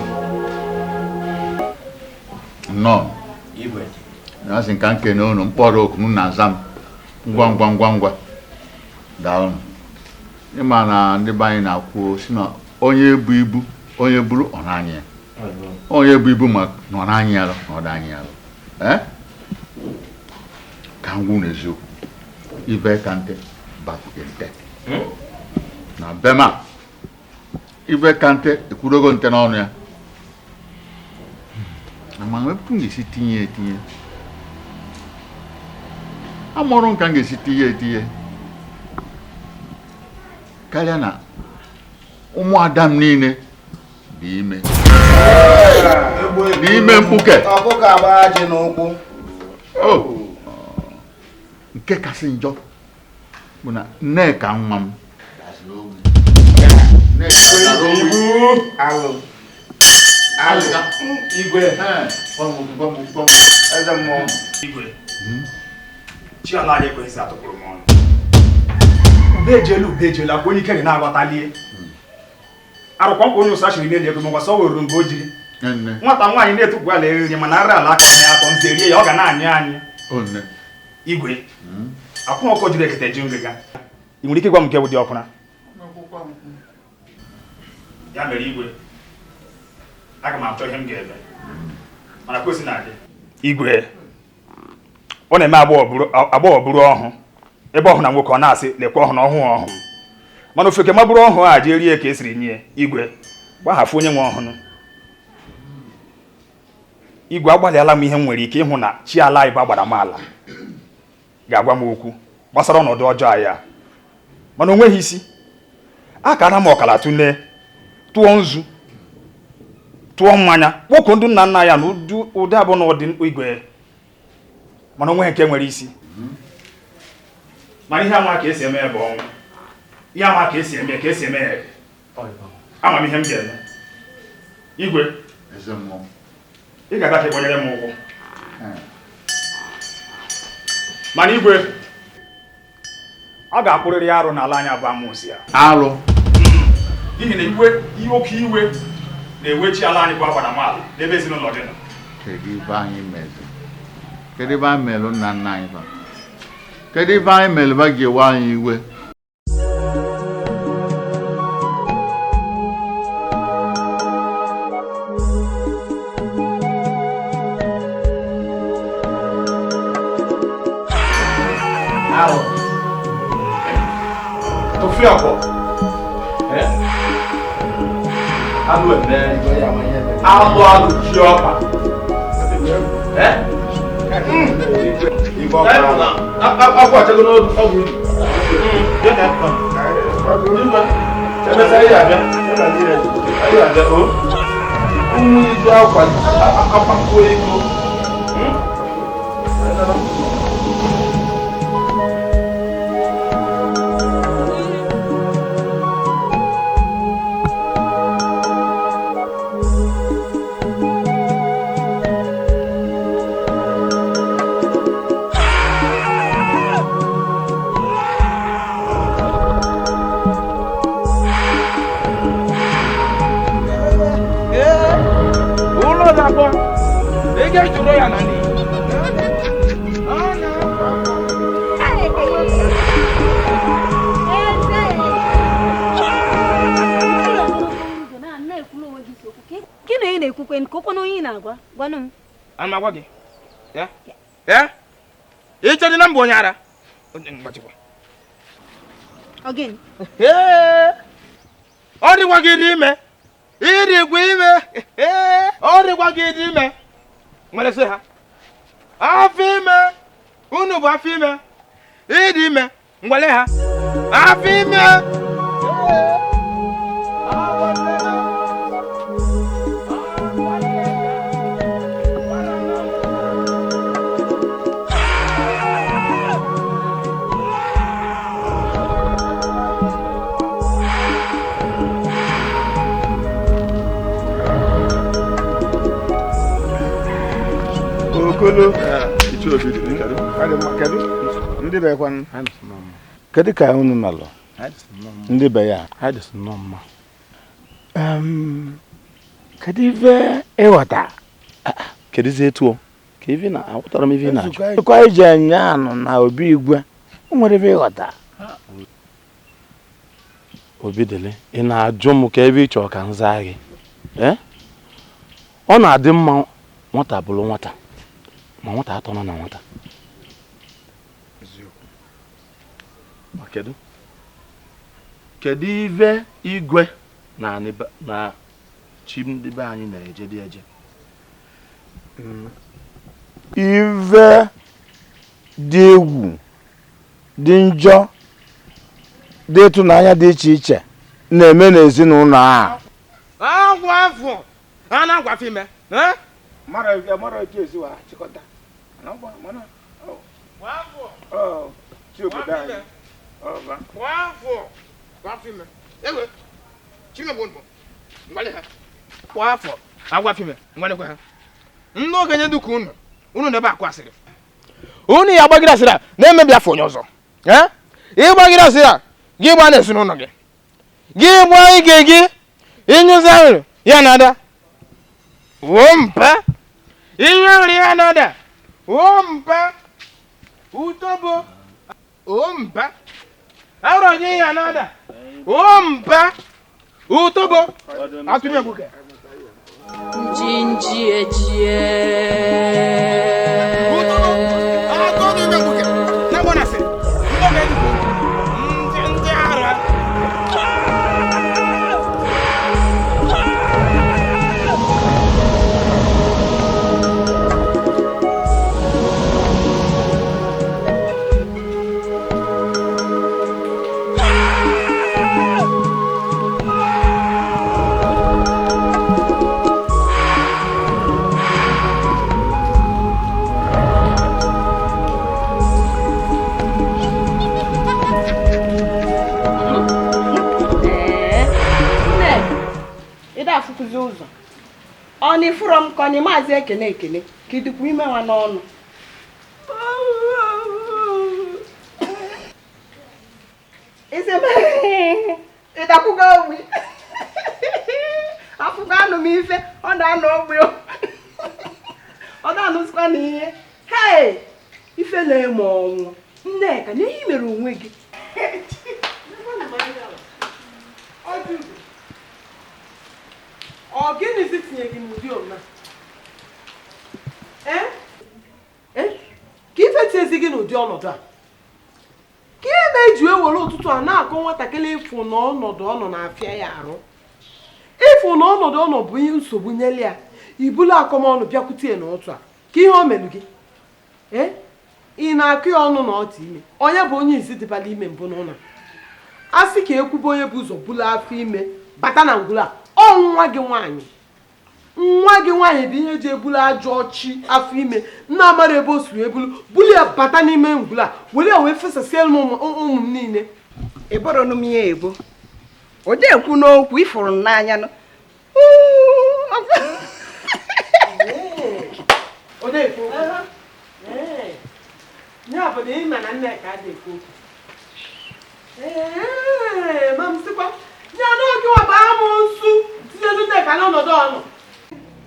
Nnọọ. Igwe. Na-asị nka nkene unu mkpọrọ oku m na-aza m ngwa ngwa ngwa ngwa. Daalụ. Ịma na ndị be anyị na-akwụ si na onye bu ibu onye buru ọ na-anyị ya. Onye bu ibu ma nọ n'anyị ya na ọ dị ya. Eh? Ka ngwụ n'eziokwu. Ibe ka nte bakwute nte. Na bema ibe ka nte ekwudogo nte n'ọnụ ya. Ama etu m ga-esi tinye etinye. Amụrụ m ka m ga-esi tinye etinye. Karịa na ụmụada m niile dị ime. N'ime mkpuke. Ọkụkọ agba ji n'ụkwụ. Oh. Nke kasị njọ bụ na Nneka nwa m. Alụ. Alụ. Igwe. Eze mmụọ. Igwe. Chi ala anyị ekweghịzi atụpụrụ m ọnụ. Ube ejelu akwa onye ike na-aghọtalie. Arụkwa nkwa onye ụsa chiri n'elu ego ma gwasa o were mgbe o jiri. Nwata nwaanyị na-etukwu ala eriri mana ara ala aka ya akọ nze rie ya ọ ga na-anyụ anyị. Igwe. Akwụ ọkọ jiri ekete ji ngịga. Ị nwere ike ịgwa m nke bụ dị ọkwụna? Ya mere igwe, aga m achọ ihe m ga-eme. Mana kwesị na-adị. Igwe, ọ na-eme agbọghọ bụrụ ọhụ. Ebe ọhụ na nwoke ọ na-asị lekwa ọhụ na ọhụ ọhụ. Mana ofeke ma bụrụ ọhụ a jee rie ka esiri nye igwe. Gbahafụ onye nwe ọhụnụ. Igwe agbalịala m ihe m nwere ike ịhụ na chi ala anyị bụ agbara m ala ga-agwa m okwu gbasara ọnọdụ ọjọọ ya. Mana o nweghị isi. Akara m ọkara tụlee, tụọ nzu, tụọ mmanya, kpọkuo ndị nna nna ya na ụdị abụọ na ụdị igwe. Mana o nweghị nke nwere isi. Mana ihe ama ka esi eme ya bụ ọnwụ. Ihe ama ka esi eme ka esi eme ya. Ama m ihe m ga-eme. Igwe, ị ga-aga ka ịgbanyere m ụkwụ. Mana igwe, ọ ga-akwụrịrị arụ n'ala anyị abụ amụsị ya. Arụ. N'ihi na iwe ihe oke iwe na-ewechi ala anyị bụ agbara m ala n'ebe ezinụlọ gị nọ. Kedu ibe anyị meziri? Kedu ibe anyị melụ nna nna anyị fa? Kedu ibe anyị melụ ba ji ewe anyị iwe? Alụ. Tụfịa ọkpọ. Alụ eme. Alụ alụ ji ọkpa. Akwa achego n'ọgwụ unu. Emesịa ihe abịa. Ihe abịa o. Ụmụ iju akwa akwụkwọ ego. Gịnị ị na-ekwukwe nke okwu na onye ị na-agwa gwanụ m. Ana m agwa gị. Ya? Ya? Ị chọrọ na mbụ onye ara? Mgbachikwa. Ọ gịnị? Ọ dịkwa gị dị ime. Ịdịkwa ime. Ọ dịkwa gị dị ime. Nwere sị ha. Afọ ime. Unu bụ afọ ime. Ịdị ime. Ngwale ha. Afọ ime. Okolo ndị be kwanụ kedu ka unu nọlụ ndị be ya kedu ife ịghọta kedụzi etu ka ife na aghọtara m ife na-achọ nzukọ anyị ji enye anụ na obi igwe o nwere ife ịghọta Obidele ị na-ajụ m ka ebe ị chọrọ ka m zaa gị ọ na-adị mma nwata bụrụ nwata ma nwata atọna na nwata ma kedu kedu ife igwe na na chi ndị be anyị na-eje dị eje ife dị egwu dị njọ dị ịtụnanya dị iche iche na-eme n'ezinụlọ a agwa afọ a na-agwa afọ ime mara etu esi wa chịkọta chi obodo anyị kwa afọ agwa afọ ime ngwalekwa ha ndị okenye dịka unu unu na-ebe akụ asịrị unu ya agbagide asịrị a na-emebi afọ onye ọzọ ịgbagide asịrị a gị gbaa n'ezinụlọ gị gị gbaa ike gị ịnyụzi ahụrụ ya na-ada woo mpa ihe nri ya na-ada woo mpa utobo woo mpa arọ gị ya na-ada woo mpa utobo atụrụ egbuke njinji ejie utobo atụrụ egbuke na-agba na asịrị ndị ndị ara Afụkụzi ụzọ ọ na ifuru m ka ọ na maazị ekene ekene ka ịdịkwa ime nwa n'ọnụ ịdakwugo ogbi afụgo anụ m ife ọ na-anụ ogbi ọ na-anụzikwa na ihe hei ife na-eme ọnwụ Nneka na ihe mere onwe gị Ọ gịnịzi tinye gị n'ụdị omume a? Ka ife tinyezi gị n'ụdị ọnọdụ a ka ihe na-eji ewere ụtụtụ a na-akọ nwatakịrị ịfụ na ọnọdụ ọ nọ na-afịa ya arụ ịfụ na ọnọdụ ọ nọ bụ ihe nsogbu nyere ya ibulu akọmọnụ bịakwute ya n'otu a ka ihe o melụ gị ị na-akụ ya ọnụ na ọtụ ime onye bụ onye izi dịbala ime mbụ n'ụlọ a sị ka ekwube onye bụ ụzọ bulu afọ ime bata na ngwụla a ọ nwa gị nwaanyị bụ ihe eji ebulu ajọ ọchị afọ ime nna amara ebe o si ebulu bulu ya bata n'ime ngwụla were ya wee fesasịa ụmụ m niile eboronu m ya ebo ọ dị ekwu n'okwu ifuru m n'anya nụ ya bụ na ị ma na Nneka adịghị ekwu okwu ma m sịkwa ya n'oge nwa bụ amụsụ tinyelu Nneka n'ọnọdụ ọnụ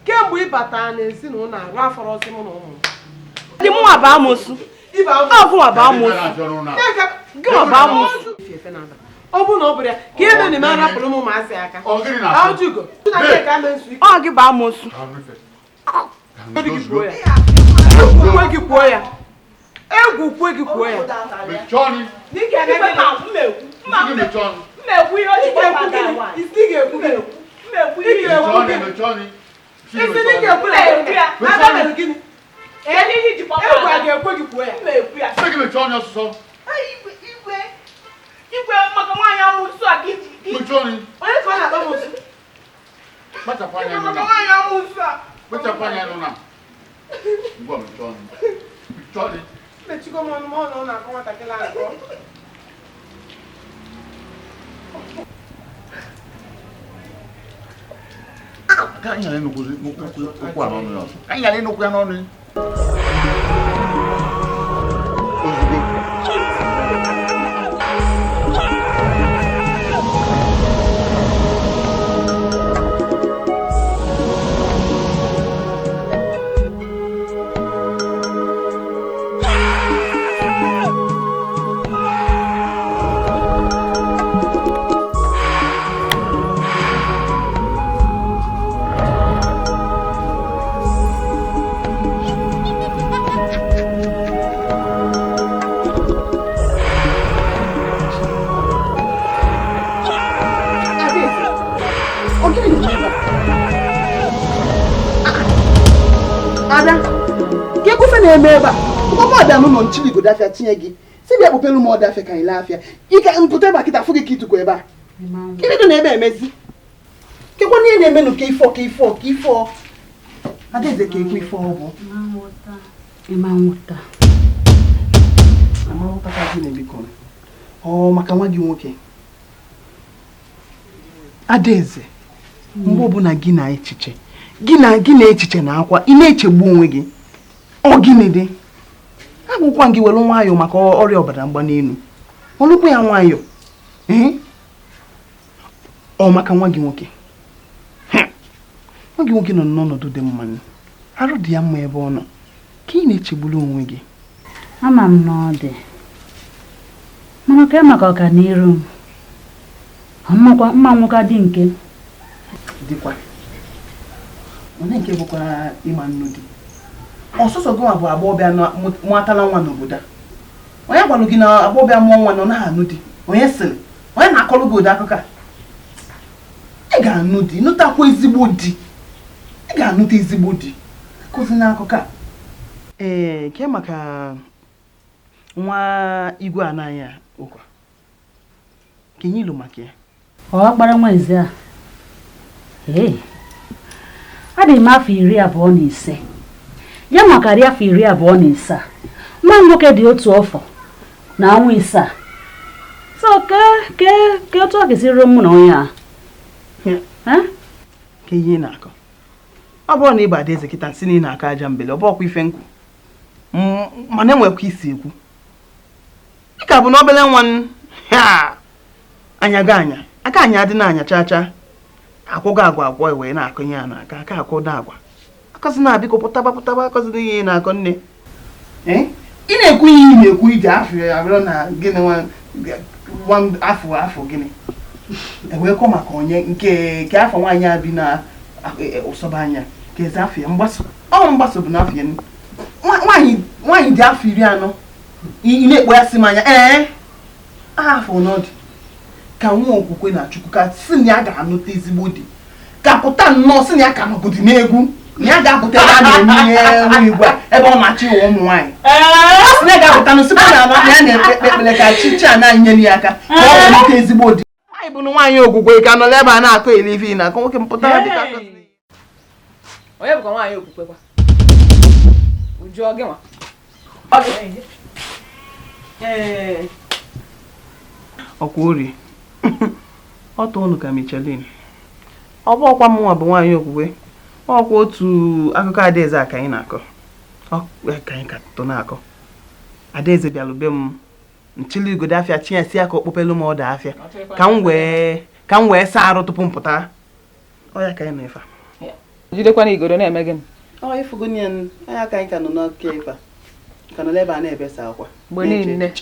kemgbe ị batara n'ezinụlọ arụ afọrọzi mụ na ụmụ m Dị mụnwa bụ amụsụ. Ọ gụnwa bụ amụsụ. Gụnwa bụ amụsụ. Ọ bụ na ọ bụrụ ya ka ebe na eme arapụrụ m ụmụazị aka. Ọjụgo. Ọ gị bụ amoosu. Egwu gị kwuo ya. Egwu kwe gị kwuo ya. Igwe maka nwaanyị amụsụ a ka iji. Onye ka ọ na-akpọ amụsụ? Maka nwaanyị amụsụ a. Kpachapụ anya nụ na. Ngwa mechie ọnụ. Mechie ọnụ. Mechigo m ọnụ ma ọ nọ na-akọ nwatakịrị ahụ. Ka anyị ghara ịnụkwụ okwu a n'ọnụ ya ọzọ. Ka anyị ghara ịnụkwụ ya n'ọnụ ya. Ozugbo. Ada, ka ekwufe na-eme ebe a ụkọkọ ọbịa n'ụlọ nchiligodo afịa tinye gị si bịa kpọpelu m ọdụ afịa ka anyị laa afịa ike mpụta ebe a kịta afụ gị ka ịtụkwa ebe a gịnị dị na ebe emezi kekwa n'ihe na-emenụ ka ifo ka ifo ka ifo Adaeze ka ekwe ifo ọ bụ ọ maka nwa gị nwoke Adaeze mgbe ọbụla gị na echiche gị na echiche na akwa ị na-echegbu onwe gị ọ gịnị dị agwụkwa gị were nwayọọ maka ọrịa ọbara mgbali ọlụkwa ya nwayọọ ee ọ maka nwa gị nwoke nwa gị nwoke nọ n'ọnọdụ dị mma arụ dị ya mma ebe ọ nọ ka ị na-echegburu onwe gị ama m na ọ dị mana ka maka ọganiru m mma nwoke dị nke dịkwa onye nke bụkwa ịma nnu dị ọsọsọ gị bụ agbọghọbịa mụatala nwa n'obodo a onye gwara gị na agbọghọbịa mụọ nwa nọ naghị anụ di onye sịrị onye na-akọrọ gị ụdị akụkọ a ị ga-anụ di nụtakwa ezigbo di ị ga-anụta ezigbo di akụzi n'akụkọ a ee ke maka nwa igwe anaghị ụkwa ka enye ilu maka ya ọ kpara nwa eze a ee adị m afọ 25 ya makarị afọ 27 nwa m nwoke dị otu afọ na ọnwa 7 so ke otu ọ ga-esi ruo mụ na onye a ka ihe na-akọ ọ bụrụ na ị bụ Adaeze kịta si na ị na-akọ aja mbele ọ bụrụkwa ife nkwu mana enwekwa isi ekwu ị ka bụ na obele nwa anya ga anya aka anya adị na-anya chaa chaa akwụgo agwa agwọ wee na-akụnye ya n'aka aka akwụdo agwa akọzi na-abịkọ pụtaba pụtaba akọzi ihe na-akọ nne ị na-ekwu ihe ị na-ekwu iji afọ abụrụ na gịnị nwa afọ afọ gịnị ewee kọ maka onye nke ke afọ nwaanyị a bi na ụsọba anya ka eze afọ ya mgbaso ọ mgbaso bụ na afọ ya nwaanyị dị afọ 40 ị na-ekpo ya si m anya ee afọ n'ọdị ka nwa okwukwe na Chukwu ka si na ya ga-anụta ezigbo di ka pụta nnọọ si na ya ka nọgodi n'egwu na ya ga-apụta ebe a na-eme ihe nwa igwe a ebe ọ na-achị ụwa ụmụ nwaanyị a sị na ya ga-apụta n'osipụ na ya na-ekpe ekpere ka chi chi a na-enyere ya aka ka ọ nweta ezigbo di nwaanyị bụ na nwaanyị okwukwe ka nọ n'ebe a na-akọ elivi na akọ nwoke mpụta dịka onye bụkwa nwaanyị okwukwe kwa uju ọ gị nwa ọkwa orie ọtọ ụnụ ka Michelin ọ bụ ọkwa mụnwa bụ nwaanyị okwukwe ọkwa otu akụkọ Adaeze a ka anyị na-akọ ka anyị ka tọ na-akọ Adaeze bịalụ be m nchili igodo afịa chi ya si ya ka ọ kpọpelu m ọdụ afịa ka m wee saa arụ tupu m pụta ọ ya ka anyị nọ ife jidekwana igodo na-eme gịnị ọ ịfụgo ya ya ka anyị ka nọ n'ọka ife a ka nọ n'ebe a na-ebesa akwa mgbe niile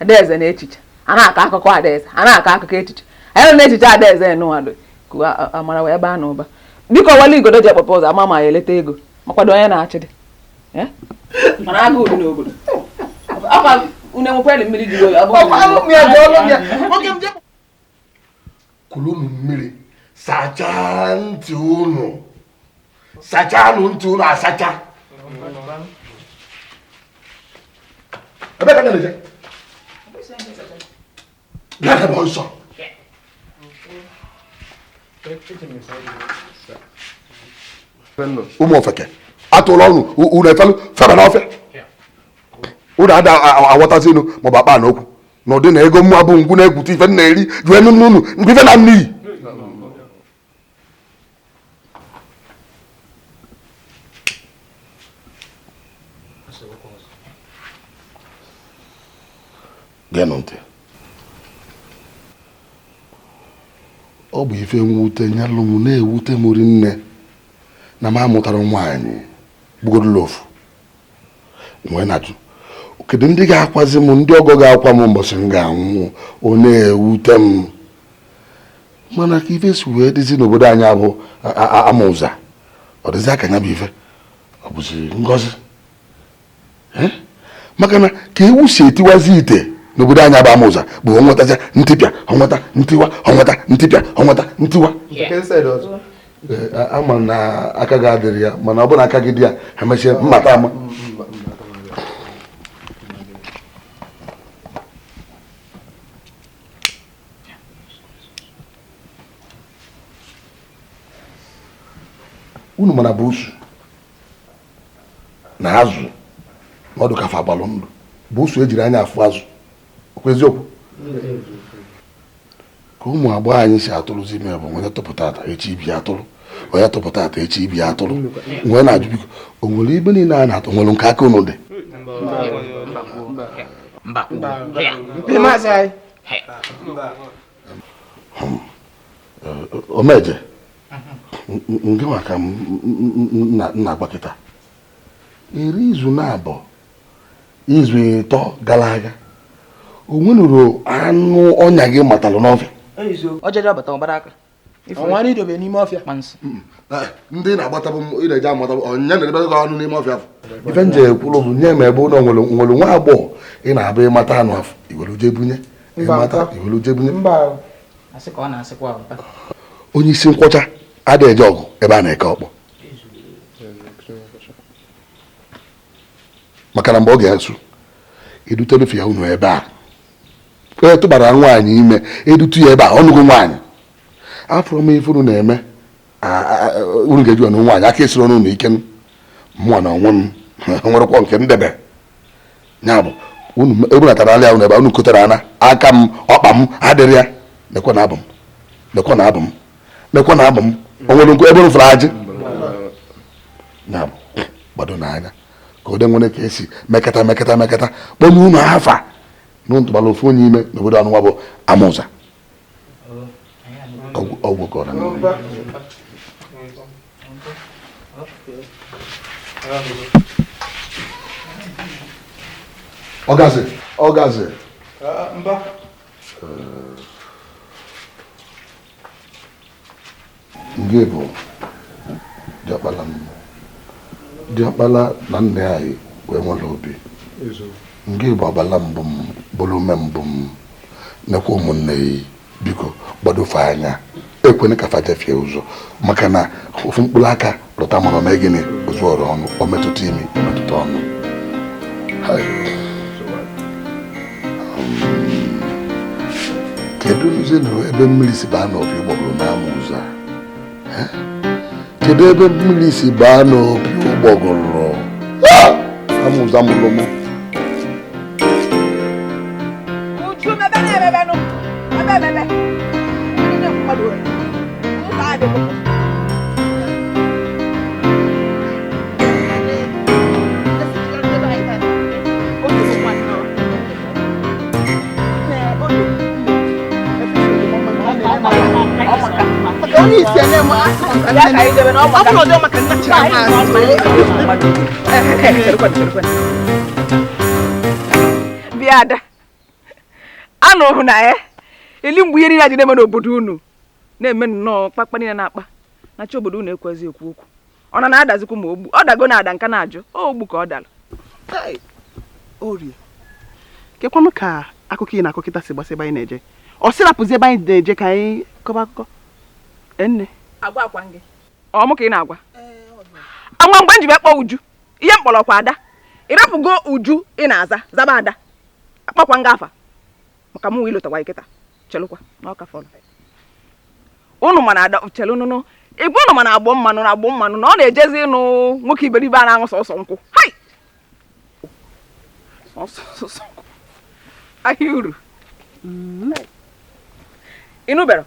Adaeze na echiche A na-akọ akụkọ Adaeze, a na-akọ akụkọ echiche. Anyị nọ n'echiche Adaeze nụwadụ ka amara wee baa n'ụba. Biko wele igodo ji ekpọpe ụzọ ama ma ya eleta ego makwado onye na-achị dị. Mana agụụ dị n'obodo. Akwa unu enwekwere mmiri juru oyi ọ bụrụ Kulunu mmiri sachaa ntị unu, sachanụ ntị unu asacha. Ebe ka na-eje? Bịa ebe ọsọ. Ụmụ ofeke atụrụ ọnụ unu efelu feba n'ọfịa. Unu ada aghọtazi inu maọbụ akpa na okwu na ụdị na ego mmụọ bụ ngwu na-egwute ife na-eri jụọ enu nnunu ngwu ife na n'iyi. Geenụ ntị, ọ bụ ife mwute nyalụ m na-ewute m rinne na m amụtara nwaanyị gbugodolo ofu wee na-ajụ kedu ndị ga-akwazi m, ndị ọgọ ga-akwa m mbọsị m ga-anwụ. Ọ na-ewute m mana ka ife si wee dịzi n'obodo anyị abụ ama ụza ọ dịzi aka ya bụ ife ọ bụzi ngọzi maka na ka ewu si etiwazi ite n'obodo anyị abụ ama ụza bụ onwetacha ntipịa onweta ntiwa onweta ntipịa onweta ntiwa. Ama na aka gị adịrị ya mana ọ bụrụ na aka gị dị ya ha mechie mmata ama. Unu mana busu na azụ na ọdụ kafa agbalụ ndụ busu ejiri anya afụ azụ okwu eziokwu ka ụmụ agbọghọ anyị si atụrụzi ime bụ onye tụpụta ata echi ibi atụrụ, onye tụpụta ata echi ibi atụrụ. Nwee na-ajụ biko o nwere ibe niile a na-atụ nwere nke aka unu dị? Omeje nke maka m na-agba kịta eri izu na-abụ izu ịtọ gara aga o nwenuru anụ ọnya gị matalụ n'ọfịa. Ndị na-agbatabụ ị na-eji amatabụ ọnya na-edebe gị anụ n'ime ọfịa afọ. Ife nje ekwuru bụ nye ma ebe ụlọ nwere nwa agbọghọ ị na-abịa ịmata anụ afọ iwere jee bunye ịmata iwere jee bunye. Onye isi nkwọcha adịghị eje ọgụ ebe a na-eke ọkpọ maka na mgbe ọ ga-esu edutelufe ya unu ebe a onye tụbara nwaanyị ime edutu ya ebe a ọnụgo nwaanyị afọrọ m ife unu na-eme unu ga-eji ọnụ nwaanyị aka esiri ọnụ ike mụnwa na onwe m nwerekwa nke m debe ya bụ unu ebunatara ala ya unu ebe unu kotere ana aka m ọkpa m adịrị ya lekwa na abụ m lekwa na abụ m lekwa na abụ m o nwere nkwe ebe unu fụrụ ajị ya bụ gbado n'anya ka ọ dị nwere ka esi mekata mekata mekata kpọnye unu afa na ntụbala ofu onye ime n'obodo anụnwa bụ Amụza ọgwụ kọrọ. Ọgazi ọgazi nke bụ diọkpala m diọkpala na nna anyị wee nwere obi nke bụ agbala mbụ m bụrụ ume mbụ m nekwa ụmụnne ya biko gbadofe anya ekwene ka fajefie ụzọ maka na ofu mkpụrụ aka lụta mara ome gịnị ozu ọrụ ọnụ o metụta imi metụta ọnụ. Kedu nzi na ebe mmiri si baa n'opi ụgbọgụrụ n'ama ụzọ a? Kedu ebe mmiri si baa n'opi ụgbọgụrụ ama ụzọ mụrụ mụ? Bịa ada, Anụ na ya eli mgbe ihe niile ji na-eme n'obodo unu na-eme nnọọ kpakpa niile na-akpa na chi obodo unu ekwezi ekwu okwu ọ na na-adazikwa ma ogbu ọ dago na-ada nka na-ajụ ogbu ka ọ dara. Orie, kekwanụ ka akụkọ ị na-akọ kịta si gbasa ebe anyị na-eje. Ọ sịrapụzi ebe anyị na-eje ka anyị kọba akụkọ. Enne. Agwa akwa gị. Ọ mụ ka ị na-agwa. Anwa mgbe nji bịa kpọọ Uju, ihe mkpọrọkwa ada. Ị rapụgo Uju ị na-aza zaba ada. Akpọkwa nga afa. Maka mụ ilotakwa kịta. Chelụkwa na ọ ka fọrọ. Unu mana ada chelu nụnụ. Igwe unu mana agbọ mmanụ na agbọ mmanụ na ọ na-ejezi ịnụ nwoke iberibe a na-aṅụ sọsọ nkwụ. Hai! Sọsọ nkwụ. Ahịa uru. Ị nụbere?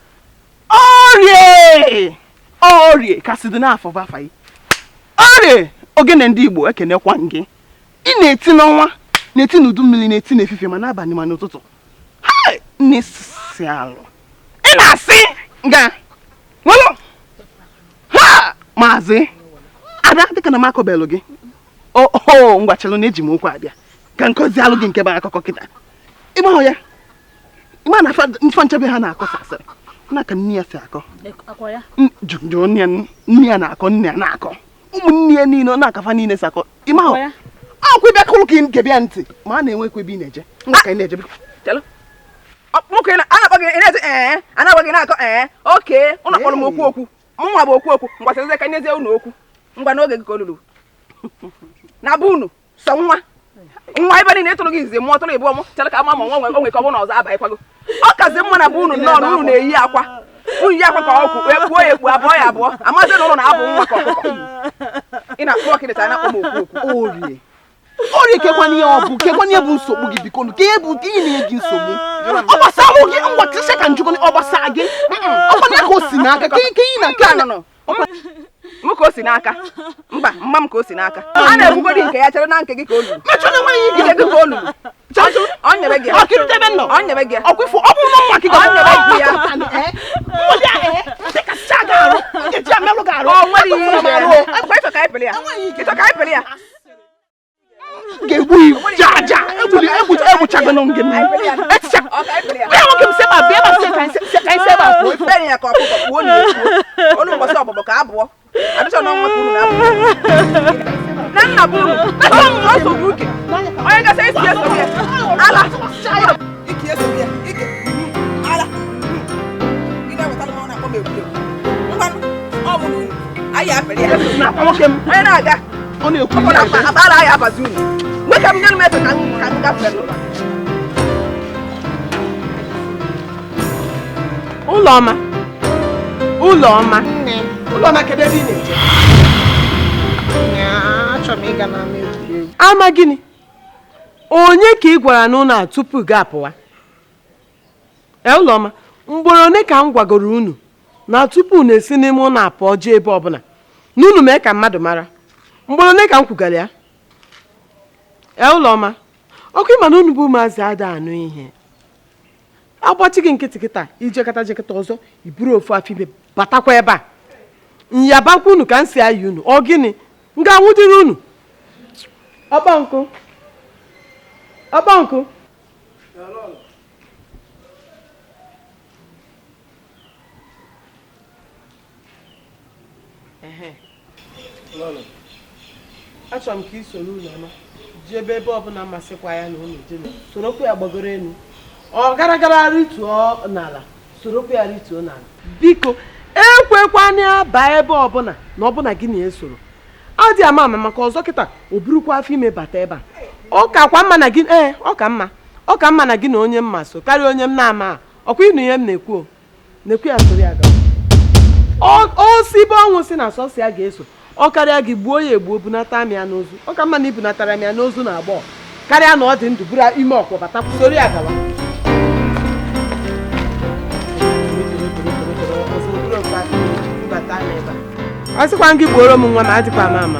Orie! Orie kasị dị n'afọ bụ afa gị. Orie! Ogene ndị Igbo ekenekwa gị. Ị na-eti n'ọnwa, na-eti n'udu mmiri, na-eti n'efifie ma n'abalị ma n'ụtụtụ. Hai! Nne si alụ. Ị na-asị nga. Nwelu! Ha! Maazị! Ada dịka na m akọbelụ gị. O ngwa chelụ na eji m okwu abịa. Ka nkọzi alụ gị nke bụ akụkọ kịta. Ịgba ya. Ịma na mfa nchebe ha na-akọsasịrị. Na ka nne ya si akọ. Jụ nne ya na-akọ nne ya na-akọ. Ụmụnne ya niile ọ na-akafa niile si akọ. Ịma ahụ. Akwụ ịbịa kụrụ ka nke bịa ntị ma a na-enwekwa ebe ị na-eje. Ngwa ka ị na-eje biko. Chelụ. Nwoke a na-akpọ gị na-ezi ee a na-agwa gị na-akọ ee oke ụnụ kpọrọ m okwu okwu mụnwa bụ okwu okwu ngwa sịzie ka nyezie unu okwu ngwa n'oge gị ka olulu na be unu sọ nwa nwa ebe niile ịtụrụ gị izizi mụọ tụrụ ịbụọ mụ chere ka ama ma nwa onwe ka ọ bụrụ na ọzọ abaghịkwago ọ kazi mma na be unu nnọọ na unu na-eyi akwa unu yi akwa ka ọkụ ekpuo ya ekpu abụọ ya abụọ amazi na ụnụ na-abụ nwa ka ọkụkọ ị na-akpọ ọkịrịta na-akpọ m okwu okwu. Orie. Orie kekwana ihe ọ bụ kekwana ihe bụ nsogbu gị biko ka ihe bụ ka ihe na-enye gị nsogbu. Ọ gbasara gị ngwa kịsịa ka njikọ ọ gbasara gị. Ọ kwana ya ka o si n'aka ka ihe na nke nọ mụ ka o si n'aka mba mma m ka o si n'aka a na-ekwugodi nke ya chere na nke gị ka o luru mechana nwaanyị gị gị ka o luru ọ nyere gị ọkịrịtebe nọ ọ nyere gị ọkwa ifo ọ bụrụ na nwa gị ọ nyere gị ya nwere ahụ ndekasịcha gị arụ nkeji amelụ gị arụ o nwere ihe ị ga-eme ọkwa ịchọ ka anyị pịrị ya ịchọ ka anyị pịrị ya ga-egbu jaja egbuchagona m gị eticha bịa nwoke m seba bịa ma se ka anyị seba pụọ ifere ya ka ọkụkọ kpuo na ekpuo olu mbọsị ọbọbọ ka abụọ adịchọ na ọnwa ka unu na-abụ na nna bụ unu nsogbu uke onye gasị isi eso gị ala ike eso gị ike ala ị na-ewetara m ọ na-akpọ m egwu egwu ngwanụ ọ bụ na unu anyị apịrị ya onye na-aga ọ na-ekwu ọkụ na akpa ara anyị abazi unu nwoke m nyenụ m efe ka m gafere n'ụlọ. Ụlọma. Ụlọma. Ụlọma kedu ebe ị na-eje? Achọrọ m ịga n'ama egwuregwu. Ama gịnị? Onye ka ị gwara n'ụlọ a tupu gị apụwa? Ụlọma, mgboro one ka m gwagoro unu na tupu unu esi n'ime ụlọ apụọ jee ebe ọbụla na unu mee ka mmadụ mara. Mgboro one ka m kwugara ya? Ụlọma, ọkụ ịma na unu bụ ụmụazị ada anụ ihe. Agbachi gị nkịtị kịta ijekọta jekọta ọzọ iburu ofu afọ ime batakwa ebe a. Nyabakwa unu ka m si ayị unu ọ gịnị? M ga-anwụdịrị unu. Ọkpọnkụ. Ọkpọnkụ. Achọrọ m ka ị soro Ụlọma jebe ebe ọbụla masịkwa ya na unu jebe. Sorokwa ya gbagoro elu. Ọ gara gara rituo n'ala, sorokwa ya rituo n'ala. Biko, ekwekwana baa ebe ọbụla na ọbụla gị na-esoro. Adị ama ama maka ọzọ kịta o burukwa afọ ime bata ebe a. Ọ kakwa mma na gị ọ ka mma. Ọ ka mma na gị na onye mma so karịa onye m na-ama. Ọkwa ịnụ ihe m na-ekwu o. Na-ekwu ya soro ya gawa. O sibe ọnwụ si na sọsọ ya ga-eso. Ọ karịa gị gbuo ya egbuo bunata m ya n'ozu. Ọ ka mma na ibunatara m ya n'ozu na agbọ karịa na ọ dị ndụ buru ime ọkwọ bata soro ya gawa. A sịkwa m gị gbuoro m nwa ma adịkwa ama ama.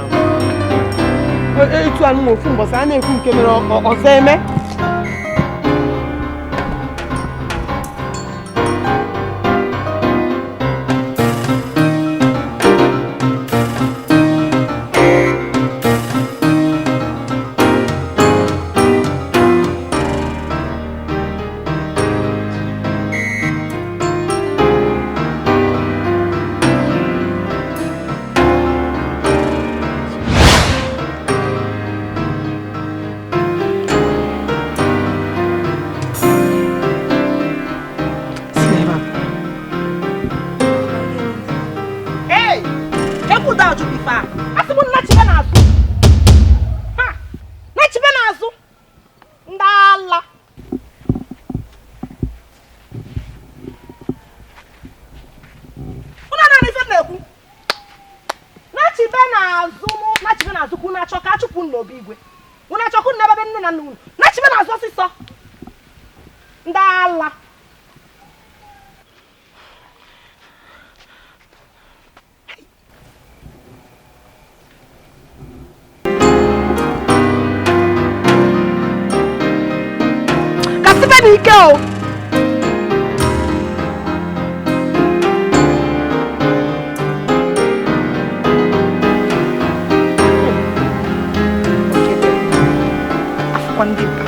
Etu anụ nwa ofu mbọsị a na-ekwu nke mere ọzọ eme. na-ajụ gị ife a. Asị m nnachibe n'azụ. Ha! Nnachibe n'azụ. Ndị ala. Unu na-anụ ife m na-ekwu. Nnachibe n'azụ mụ, nnachibe n'azụ ka unu achọ ka achụpụ unu n'obi igwe. Unu achọ ka unu nabebe nne na nna unu. Nnachibe n'azụ ọsịsọ. Ndị ala. Kasite n'ike o. Afụkwa ndị mba.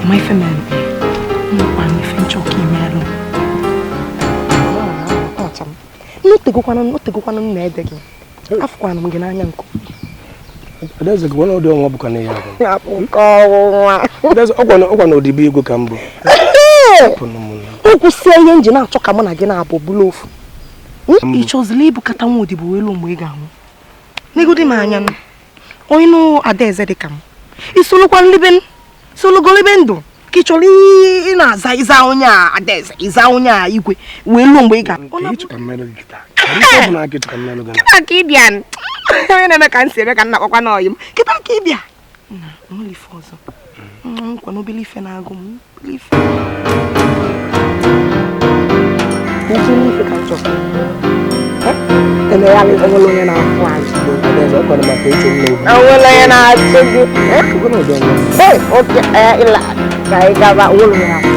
Ịma ife mere nwekwa ife nchọ ka imeelụ. Nnotegokwana m na-ede gị. Afụkwana m gị n'anya nke Adaeze gị nwana ụdị ọnwa bụkwa na ya ọgwụ. Adaeze ọgwa na odibo igwe ka mbụ. O kwụsị ihe nji na-achọ ka mụ na gị na-abụ bụlụ ofu. Ị chọzila ibukata nwa odibo welu mgbe ị ga-anwụ. Negodi m anya nụ. Onye nụ Adaeze dị ka m. Isolokwa nlibe sologolibe ndụ ka ị chọrọ ị na-aza ịza onye a Adaeze ịza onye a igwe wee luo mgbe ị ga. Kịta ka ị bịa onye na-eme ka m si eme ka m na-akpọkwa n'ọyị m. Kịta ka ị bịa. Nwere ife ọzọ. Nkwa n'obele ife na-agụ m. Obele ife. Obele ife ka m chọrọ. Emegharị onwere onye na-afụ anyị. Onwere onye na-achụ gị. Ee, oke, ịla ka anyị gaba onwere onye na-afụ.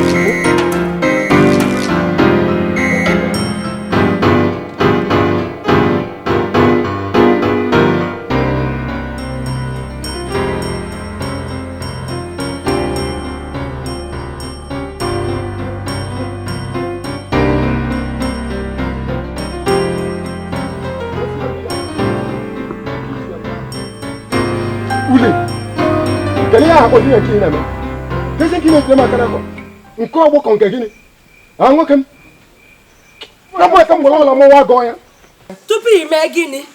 Nke ọgbọkọ nke gịnị? A nwoke m. Rapụ aka m gwara ọla mọwa gọọ ya. Tupu ime gịnị?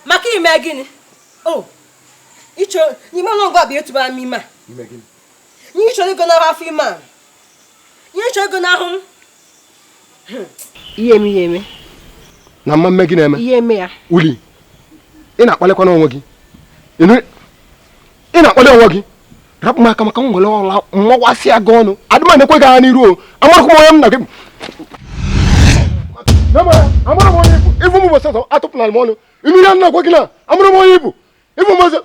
Maka ime gịnị? O. Icho n'ime ọnụ ọgụ abịa etubara m ime a. Ime gịnị? Ihe chọrọ ego n'ahụ afọ ime a. Ihe chọrọ ego n'ahụ m. Ihe eme ihe eme. Na mma mme gị na-eme. Ihe eme ya. Uli. Ị na-akpalikwa n'onwe gị. Ị na-akpali onwe gị. Rapụ m aka maka m nwere ọla mmawasị aga ọnụ. Adịma na-ekwe gị anya n'iru o. Amarakwa m onye m na gị. Amara m onye ibu. Ibu m bụ sọsọ atụpụnara m ọnụ. Inu ya nna gwa gị na amara m onye ibu. Ibu m ọzọ.